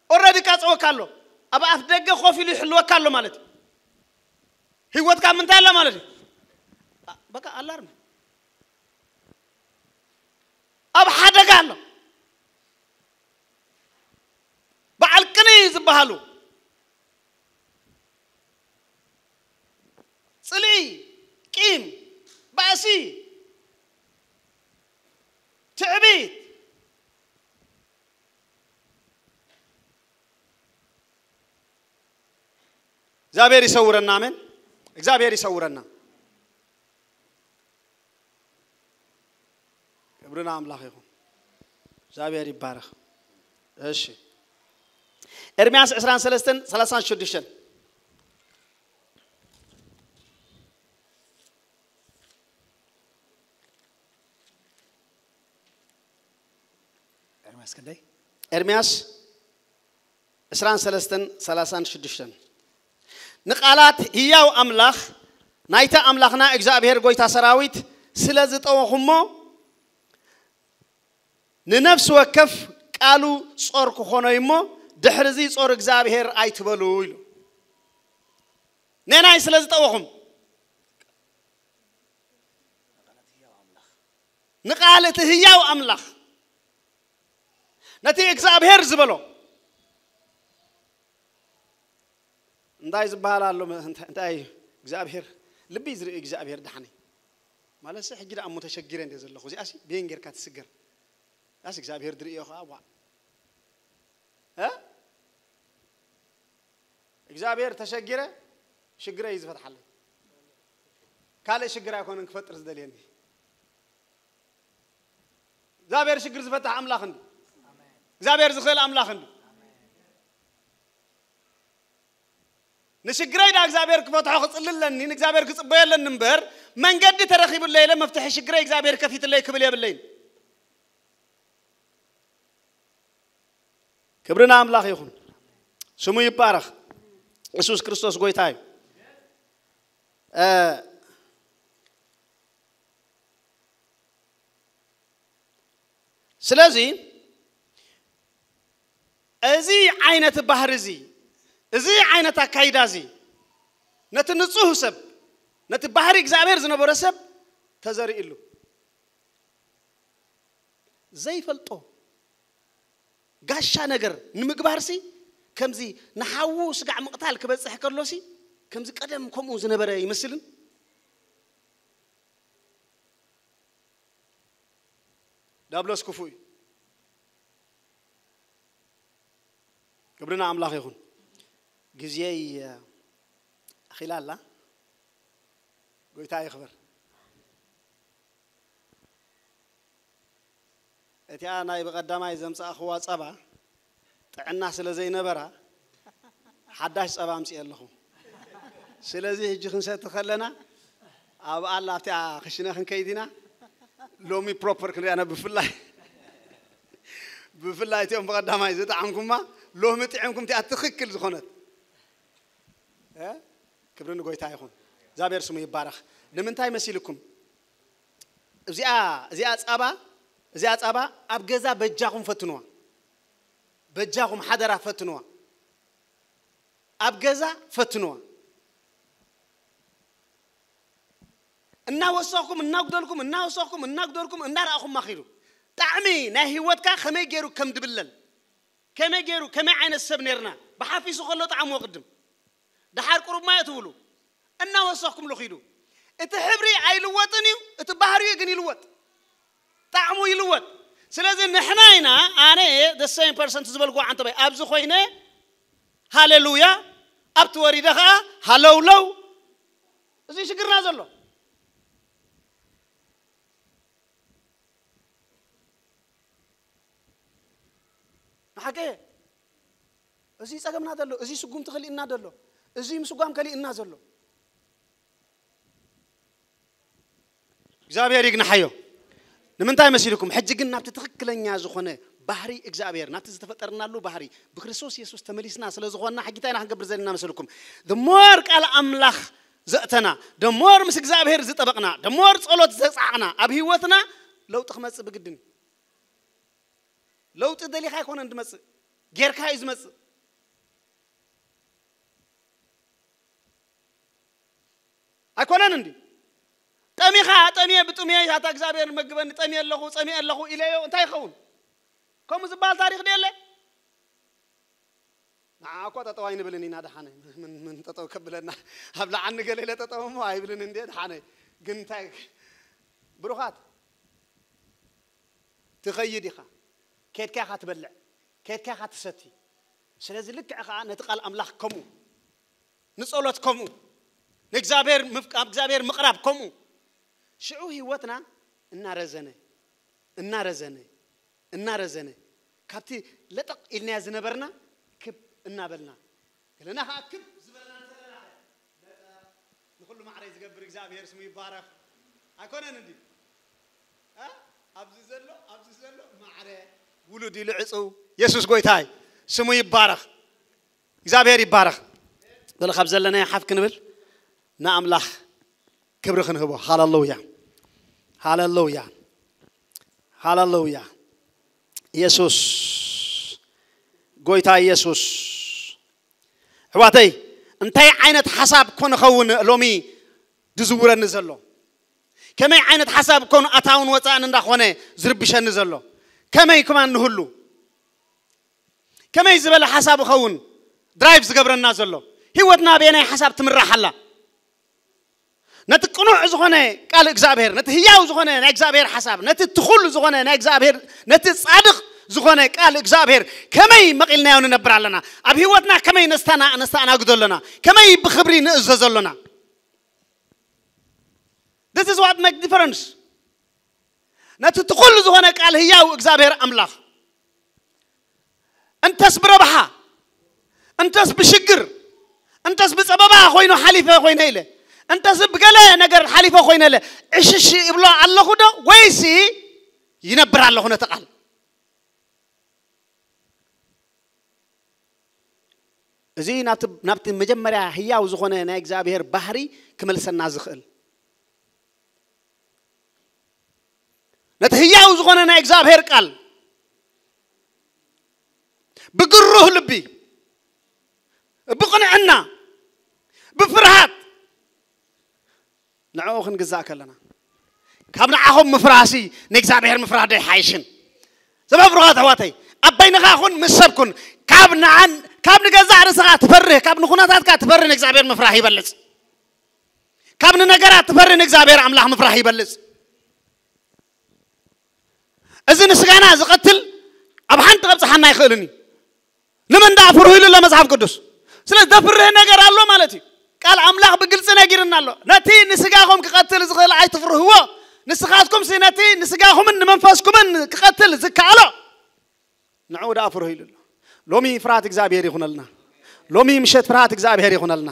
ኦልሬዲ ይቃጸወካ ኣሎ። ኣብ ኣፍ ደገ ኮፍ ኢሉ ይሕልወካ ኣሎ ማለት እዩ። ህይወትካ ምንታይ ኣላ ማለት እዩ? ኣ- በቃ ኣላርም ኣብ ሓደጋ ኣሎ። በዓል ቅንኢ ዝበሃሉ ጽልኢ፣ ቂም፣ ባእሲ፣ ትዕቢት፣ እግዚኣብሔር ይሰውረና። ኣሜን። እግዚኣብሔር ይሰውረና። ክብሪ ንኣምላኽ ይኹን። እግዚኣብሔር ይባረኽ። እሺ፣ ኤርምያስ ዕስራን ሰለስተን ሰላሳን ሽዱሽተን። ኤርምያስ ክንደይ? ኤርምያስ ዕስራን ሰለስተን ሰላሳን ሽዱሽተን። ንቓላት ህያው ኣምላኽ ናይታ ኣምላኽና እግዚኣብሔር ጐይታ ሰራዊት ስለ ዝጠወኹሞ፣ ንነፍሲ ወከፍ ቃሉ ጾር ክኾኖ እዩ እሞ፣ ድሕሪ እዚ ጾር እግዚኣብሔር ኣይትበሉ ኢሉ። ነናይ ስለ ዝጠወኹም፣ ንቓል እቲ ህያው ኣምላኽ ነቲ እግዚኣብሔር ዝበሎ እንታይ ዝበሃል ኣሎ? እንታይ እግዚኣብሔር ልቢ ዝርኢ እግዚኣብሔር ደሓነይ ማለት ሕጂ ደኣ እሞ ተሸጊረ እንደ ዘለኹ እዚኣሲ ብየን ጌርካ ትስገር ያስ እግዚኣብሔር ድርእዮ ከዓ ዋ እግዚኣብሔር ተሸጊረ ሽግረ እዩ ዝፈትሓለይ። ካልእ ሽግር ኣይኮነን ክፈጥር ዝደልየኒ። እግዚኣብሔር ሽግር ዝፈትሕ ኣምላኽ እንዲ እግዚኣብሔር ዝኽእል ኣምላኽ እንዲ ንሽግረይ ዳ እግዚኣብሔር ክፈትሖ ክፅልለኒ ንእግዚኣብሔር ክፅበየለኒ እምበር መንገዲ ተረኪቡለይ ኢለ መፍትሒ ሽግረይ እግዚኣብሔር ከፊትለይ ክብል የብለይን። ክብርና ኣምላኽ ይኹን። ስሙ ይባረኽ። የሱስ ክርስቶስ ጎይታ እዩ። ስለዚ እዚ ዓይነት ባህሪ እዚ እዚ ዓይነት ኣካይዳ እዚ ነቲ ንጹህ ሰብ ነቲ ባህሪ እግዚኣብሔር ዝነበረ ሰብ ተዘሪእሉ ዘይፈልጦ ጋሻ ነገር ንምግባርሲ ከምዚ ንሓዉ ስጋዕ ምቕታል ክበጽሕ ከሎሲ ከምዚ ቀደም ከምኡ ዝነበረ ይመስልን ዳብሎስ ክፉእ እዩ። ክብርና ኣምላኽ ይኹን። ግዜይ ኣኺላ ኣላ። ጎይታ ይኽበር። እቲኣ ናይ ብቐዳማይ ዘምጻእኽዋ ጸባ ጥዕና ስለ ዘይነበራ ሓዳሽ ጸባ ኣምፅኤ ኣለኹ። ስለዚ ሕጂ ክንሰቲ ከለና ኣብ ኣላ ኣብቲኣ ክሽነ ክንከይድ ኢና። ሎሚ ፕሮፐር ክንሪኣና ብፍላይ ብፍላይ እቲኦም ብቐዳማይ ዝጠዓምኩማ ሎሚ ጥዕምኩም እቲኣ ትኽክል ዝኾነት ክብሪ ንጎይታ ይኹን እግዚኣብሔር ስሙ ይባረኽ ንምንታይ መሲልኩም እዚኣ እዚኣ ፃባ እዚኣ ፃባ ኣብ ገዛ በጃኹም ፈትንዋ በጃኹም ሓደራ ፈትንዋ ኣብ ገዛ ፈትንዋ እናወሰኽኩም እናጉደልኩም እናወሰኽኩም እናጉደልኩም እንዳረኣኹም ማኺዱ ጣዕሚ ናይ ህይወትካ ከመይ ገይሩ ከም ድብለል ከመይ ገይሩ ከመይ ዓይነት ሰብ ነርና ብሓፊሱ ከሎ ጣዕምዎ ቅድም ደሓር ቁሩብ ማየ ትብሉ እናወሰኽኩም ልኺዱ እቲ ሕብሪ ኣይልወጥን እዩ እቲ ባህሪኡ ግን ይልወጥ ጣዕሙ ይልወጥ ስለዚ ንሕና ኢና ኣነ the same person ዝበልኩ ዓንተባይ ኣብዚ ኮይነ ሃሌሉያ ኣብቲ ወሪደ ከዓ ሃለውለው እዚ ሽግርና ዘሎ ንሓቂ እዚ ጸገምና ዘሎ እዚ ስጉምቲ ከሊእና ዘሎ እዚ ምስጓም ከሊእና ዘሎ እግዚኣብሔር ይግናሓዮ ንምንታይ መሲልኩም ሕጂ ግን ናብቲ ትኽክለኛ ዝኾነ ባህሪ እግዚኣብሔር ናብቲ ዝተፈጠርናሉ ባህሪ ብክርስቶስ የሱስ ተመሊስና ስለ ዝኾንና ሕጂ እንታይ ኢና ክንገብር ዘለና መስልኩም the more ቃል ኣምላኽ ዘእተና the more ምስ እግዚኣብሔር ዝጠበቕና the more ጸሎት ዘጻዕና ኣብ ህይወትና ለውጢ ክመጽእ ብግድን ለውጢ ደሊኻ ኣይኮነን ዝመጽእ ጌርካ እዩ ዝመጽእ ኣይኮነን እንዲ ጠሚኻ ጠሚየ ብጥሙየ ኣታ እግዚኣብሔር መግበኒ ጠሚየ ኣለኹ ፀሚየ ኣለኹ ኢለዮ እንታይ ይኸውን ከምኡ ዝበሃል ታሪክ ድየለ ንዓ እኮ ጠጠው ኣይንብልን ኢና ደሓነ ምን ጠጠው ከብለና ኣብ ለዓኒ ገለ ኢለ ጠጠው እሞ ኣይብልን እንዴ ደሓነ ግን እንታይ ብሩኻት ትኸይድ ኢኻ ኬድካ ኢኻ ትበልዕ ኬድካ ኢኻ ትሰቲ ስለዚ ልክዕ ከዓ ነቲ ቃል ኣምላኽ ከምኡ ንጸሎት ከምኡ ንእግዚኣብሔር ምፍቃር እግዚኣብሔር ምቕራብ ከምኡ ሽዑ ህይወትና እናረዘነ እናረዘነ እናረዘነ ካብቲ ለጠቕ ኢልናዮ ዝነበርና ክብ እናበልና ገለና ከዓ ክብ ዝበልና እንተለና ንኹሉ ማዕረ ዝገብር እግዚኣብሔር ስሙ ይባረኽ ኣይኮነን እንዲ ኣብዚ ዘሎ ኣብዚ ዘሎ ማዕረ ውሉድ ኢሉ ዕፅው የሱስ ጎይታይ ስሙ ይባረኽ እግዚኣብሔር ይባረኽ በለ ካብ ዘለናዮ ሓፍ ክንብል ንኣምላኽ ክብሪ ክንህቦ ሃለሉያ ሃለሉያ ሃለሉያ የሱስ ጎይታ የሱስ ኣሕዋተይ እንታይ ዓይነት ሓሳብ ኮ ንኸውን ሎሚ ዝዝውረኒ ዘሎ ከመይ ዓይነት ሓሳብ ኮን ኣታውን ወፃእን እንዳኾነ ዝርብሸኒ ዘሎ ከመይ ክማን ንህሉ ከመይ ዝበለ ሓሳብ ይኸውን ድራይቭ ዝገብረና ዘሎ? ህይወትና በየናይ ሓሳብ ትምራሕ ኣላ? ነቲ ቅኑዕ ዝኾነ ቃል እግዚኣብሔር፣ ነቲ ህያው ዝኾነ ናይ እግዚኣብሔር ሓሳብ፣ ነቲ ትኹል ዝኾነ ናይ እግዚኣብሔር፣ ነቲ ጻድቕ ዝኾነ ቃል እግዚኣብሔር ከመይ መቒልናዮ ንነብር ኣለና? ኣብ ህይወትና ከመይ ነስታና-፣ ነስተኣናግዶ ኣለና? ከመይ ብኽብሪ ንእዘዞ ኣለና? This is what make difference. ነቲ ትኹል ዝኾነ ቃል ህያው እግዚኣብሔር ኣምላኽ እንተስ ብረብሓ፣ እንተስ ብሽግር፣ እንተስ ብጸበባ ኮይኑ ሓሊፈ ኮይነ ኢለ፣ እንተስ ብገለ ነገር ሓሊፈ ኮይነ ኢለ፣ ዕሽሽ ይብሎ ኣለኹ ዶ ወይሲ ይነብር ኣለኹ ነቲ ቃል? እዚ ናብቲ፣ ናብቲ መጀመርያ ህያው ዝኾነ ናይ እግዚኣብሔር ባህሪ ክመልሰና ዝኽእል፣ ነቲ ህያው ዝኾነ ናይ እግዚኣብሔር ቃል ብግሩህ ልቢ፣ ብቕንዕና፣ ብፍርሃት ንዕኡ ክንግዛእ ከለና፣ ካብ ንዓኹም ምፍራህሲ ንእግዚኣብሔር ምፍራህ ዶ ኣይሓይሽን? ሰበብ ብሩኻት ኣሕዋተይ፣ ኣብ በይንኻ ኩን ምስ ሰብ ኩን፣ ካብ ንዓን-፣ ካብ ንገዛእ ርእስኻ ትፈርህ፣ ካብ ንኹነታትካ ትፈርህ ንእግዚኣብሔር ምፍራህ ይበልጽ። ካብ ንነገራት ትፈርህ ንእግዚኣብሔር ኣምላኽ ምፍራህ ይበልጽ። እዚ ንስጋና ዝቐትል ኣብ ሓንቲ ከብጽሓና ኣይኽእልን እዩ። ንመን ደኣ ፍርሁ ኢሉ ኣሎ መጽሓፍ ቅዱስ? ስለ ዘፍርህ ነገር ኣሎ ማለት እዩ። ቃል ኣምላኽ ብግልጺ ነጊርና ኣሎ። ነቲ ንስጋኹም ክቐትል ዝኽእል ኣይትፍርህዎ። ንስኻትኩምሲ ነቲ ንስጋኹምን ንመንፈስኩምን ክቐትል ዝከኣሎ ንዕኡ ደኣ ፍርሁ ኢሉ ኣሎ። ሎሚ ፍርሃት እግዚኣብሔር ይኹነልና። ሎሚ ምሸት ፍርሃት እግዚኣብሔር ይኹነልና።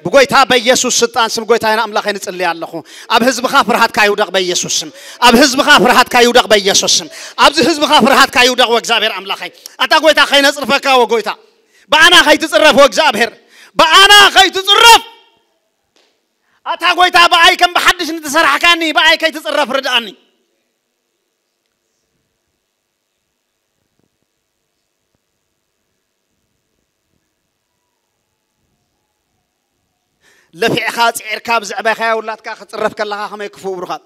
ብጎይታ በኢየሱስ ስልጣን ስም ጎይታዬን ኣምላኸይ ንጽልይ ኣለኹ። ኣብ ህዝብኻ ፍርሃትካ ይውደቕ በኢየሱስ ስም። ኣብ ህዝብኻ ፍርሃትካ ይውደቕ በኢየሱስ ስም። ኣብዚ ህዝብኻ ፍርሃትካ ይውደቕ ወእግዚኣብሔር ኣምላኸይ። ኣታ ጎይታ ከይነጽርፈካ ወጎይታ። ብኣና ከይትጽረፍ ወእግዚኣብሔር። ብኣና ከይትጽረፍ። ኣታ ጎይታ ብኣይ ከም ብሓድሽ ንዝሰራሕካኒ ብኣይ ከይትጽረፍ ርድኣኒ። ለፊዕኻ ጽዒርካ ኣብ ዘዕባይኻዮ ውላድካ ክጽረፍ ከለኻ ከመይ ክፉእ ብሩኻት።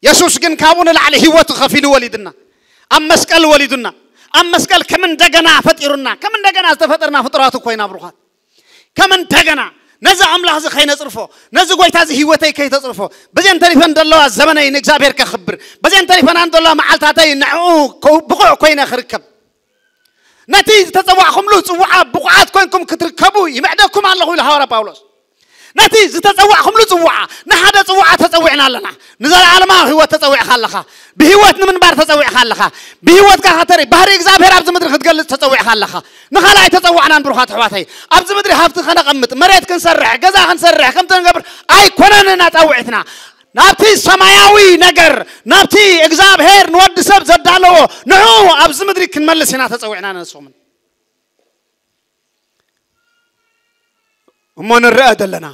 የሱስ ግን ካብኡ ንላዕሊ ህይወቱ ከፊሉ ወሊድና። ኣብ መስቀል ወሊዱና። ኣብ መስቀል ከም እንደገና ፈጢሩና። ከም እንደገና ዝተፈጠርና ፍጡራት እኮ ኢና ብሩኻት። ከም እንደገና ነዚ ኣምላኽ እዚ ከይነጽርፎ፣ ነዚ ጎይታ እዚ ህይወተይ ከይተጽርፎ፣ በዚአን ተሪፈን ዘለዋ ዘመነይ ንእግዚኣብሔር ከኽብር፣ በዚአን ተሪፈናን ዘለዋ መዓልታተይ ንዕኡ ከው-፣ ብቑዕ ኮይነ ክርከብ። ነቲ ዝተጸዋዕኹምሉ ጽዋዓ ብቑዓት ኮይንኩም ክትርከቡ ይምዕደኩም ኣለኹ ኢሉ ሃዋርያ ጳውሎስ። ነቲ ዝተጸዋዕኹምሉ ጽዋዓ፣ ንሓደ ጽዋዓ ተጸዊዕና ኣለና። ንዘለዓለማዊ ህይወት ተጸዊዕካ ኣለኻ። ብህይወት ንምንባር ተጸዊዕካ ኣለኻ። ብህይወትካ ከተርኢ፣ ባህሪ እግዚኣብሔር ኣብዚ ምድሪ ክትገልጽ ተጸዊዕካ ኣለኻ። ንኻልኣይ ተጸዋዕናን ብሩኻት ኣሕዋተይ። ኣብዚ ምድሪ ሃብቲ ከነቐምጥ፣ መሬት ክንሰርሕ፣ ገዛ ክንሰርሕ፣ ከምቲ ንገብር ኣይኮነን ኢና ጻውዒትና። ናብቲ ሰማያዊ ነገር፣ ናብቲ እግዚኣብሔር ንወዲ ሰብ ዘዳለዎ፣ ንዕኡ ኣብዚ ምድሪ ክንመልስ ኢና ተጸዊዕና ንስኹምን። እሞ ንረአ ዘለና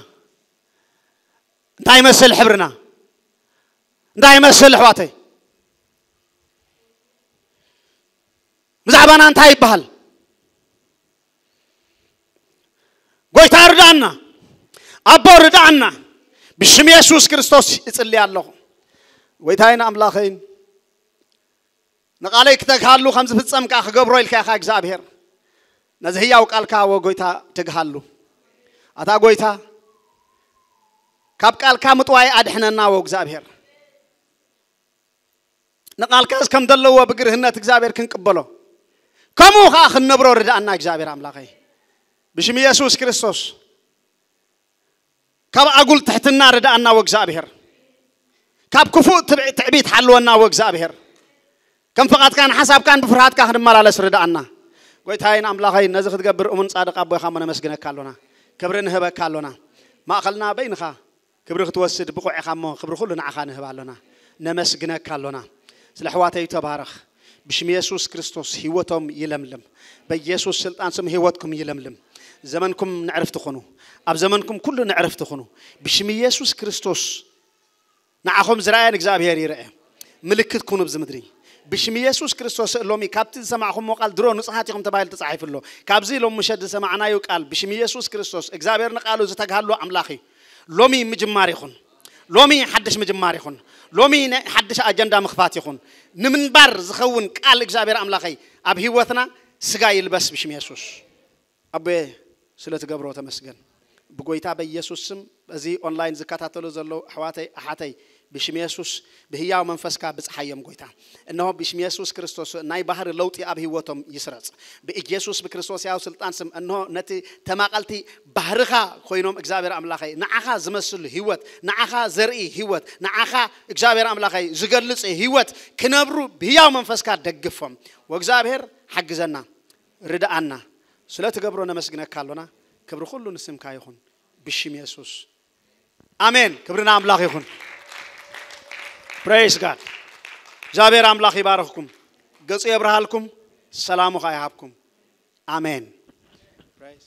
እንታይ ይመስል ሕብርና? እንታይ ይመስል ኣሕዋተይ? ብዛዕባና እንታይ ይበሃል? ጎይታ ርድኣና፣ ኣቦ ርድኣና። ብሽም የሱስ ክርስቶስ እጽሊ ኣለኹ። ጎይታይን ኣምላኸይን፣ ንቓለይ ክተግሃሉ ከም ዝፍጸም ከኣ ክገብሮ ኢልካ ኢኻ እግዚኣብሔር። ነዚ ህያው ቃልካ ወ ጎይታ ተግሃሉ። ኣታ ጎይታ፣ ካብ ቃልካ ምጥዋይ ኣድሕነና ወ እግዚኣብሔር። ንቃልካስ ከም ዘለዎ ብግርህነት እግዚኣብሔር ክንቅበሎ፣ ከምኡ ኸዓ ክንነብሮ ርድኣና እግዚኣብሔር ኣምላኸይ። ብሽም ኢየሱስ ክርስቶስ ካብ ኣጉል ትሕትና ርድኣና ወእግዚኣብሔር። ካብ ክፉእ ትዕ-፣ ትዕቢት ሓልወና ወእግዚኣብሔር። ከም ፍቓድካን ሓሳብካን ብፍርሃትካ ክንመላለስ ርድኣና። ጎይታይን ኣምላኸይን ነዚ ክትገብር እሙን ጻድቕ ኣቦኻ እሞ ነመስግነካ ኣሎና። ክብሪ ንህበካ ኣሎና። ማእኸልና በይንኻ ክብሪ ክትወስድ ብቑዕ ኢኻ እሞ ክብሪ ኩሉ ንዓኻ ንህብ ኣሎና። ነመስግነካ ኣሎና። ስለ ኣሕዋተይ ተባረኽ። ብሽም የሱስ ክርስቶስ ህይወቶም ይለምልም። በኢየሱስ ስልጣን ስም ህይወትኩም ይለምልም። ዘመንኩም ንዕርፍቲ ኩኑ። ኣብ ዘመንኩም ኩሉ ንዕርፍቲ ኩኑ። ብሽም ኢየሱስ ክርስቶስ ንዓኹም ዝረኣየን እግዚኣብሔር ይርአ። ምልክት ኩኑ ኣብዚ ምድሪ። ብሽም ኢየሱስ ክርስቶስ ሎሚ ካብቲ ዝሰማዕኹምዎ ቃል ድሮ ንጹሃት ኢኹም ተባሂሉ ተጻሒፉ ኣሎ። ካብዚ ሎም ምሸት ዝሰማዕናዮ ቃል ብሽም ኢየሱስ ክርስቶስ እግዚኣብሔር ንቃሉ ዝተግሃሉ ኣምላኽ እዩ። ሎሚ ምጅማር ይኹን። ሎሚ ሓድሽ ምጅማር ይኹን። ሎሚ ናይ ሓድሽ ኣጀንዳ ምኽፋት ይኹን። ንምንባር ዝኸውን ቃል እግዚኣብሔር ኣምላኸይ ኣብ ህይወትና ስጋ ይልበስ ብሽም የሱስ። ኣቦየ፣ ስለ ትገብሮ ተመስገን። ብጎይታ በኢየሱስ ስም፣ እዚ ኦንላይን ዝከታተሉ ዘለዉ ኣሕዋተይ ኣሓተይ፣ ብሽም የሱስ ብህያው መንፈስካ ብጽሓዮም ጎይታ። እነሆ ብሽም የሱስ ክርስቶስ ናይ ባህሪ ለውጢ ኣብ ህይወቶም ይስረጽ። ብኢየሱስ ብክርስቶስ ያው ስልጣን ስም እነሆ ነቲ ተማቐልቲ ባህርኻ ኮይኖም እግዚኣብሔር ኣምላኸይ ንዓኻ ዝመስሉ ህይወት፣ ንዓኻ ዘርኢ ህይወት፣ ንዓኻ እግዚኣብሔር ኣምላኸይ ዝገልጽ ህይወት ክነብሩ ብህያው መንፈስካ ደግፎም። ወእግዚኣብሔር ሓግዘና፣ ርድኣና። ስለ ትገብሮ ነመስግነካ ኣሎና። ክብሪ ኩሉ ንስምካ ይኹን ብሽም የሱስ። ኣሜን። ክብርና ኣምላኽ ይኹን። Praise God። እግዚኣብሔር ኣምላኽ ይባርኽኩም፣ ገጹ የብርሃልኩም፣ ሰላሙ ኸኣ ይሃብኩም። ኣሜን። Praise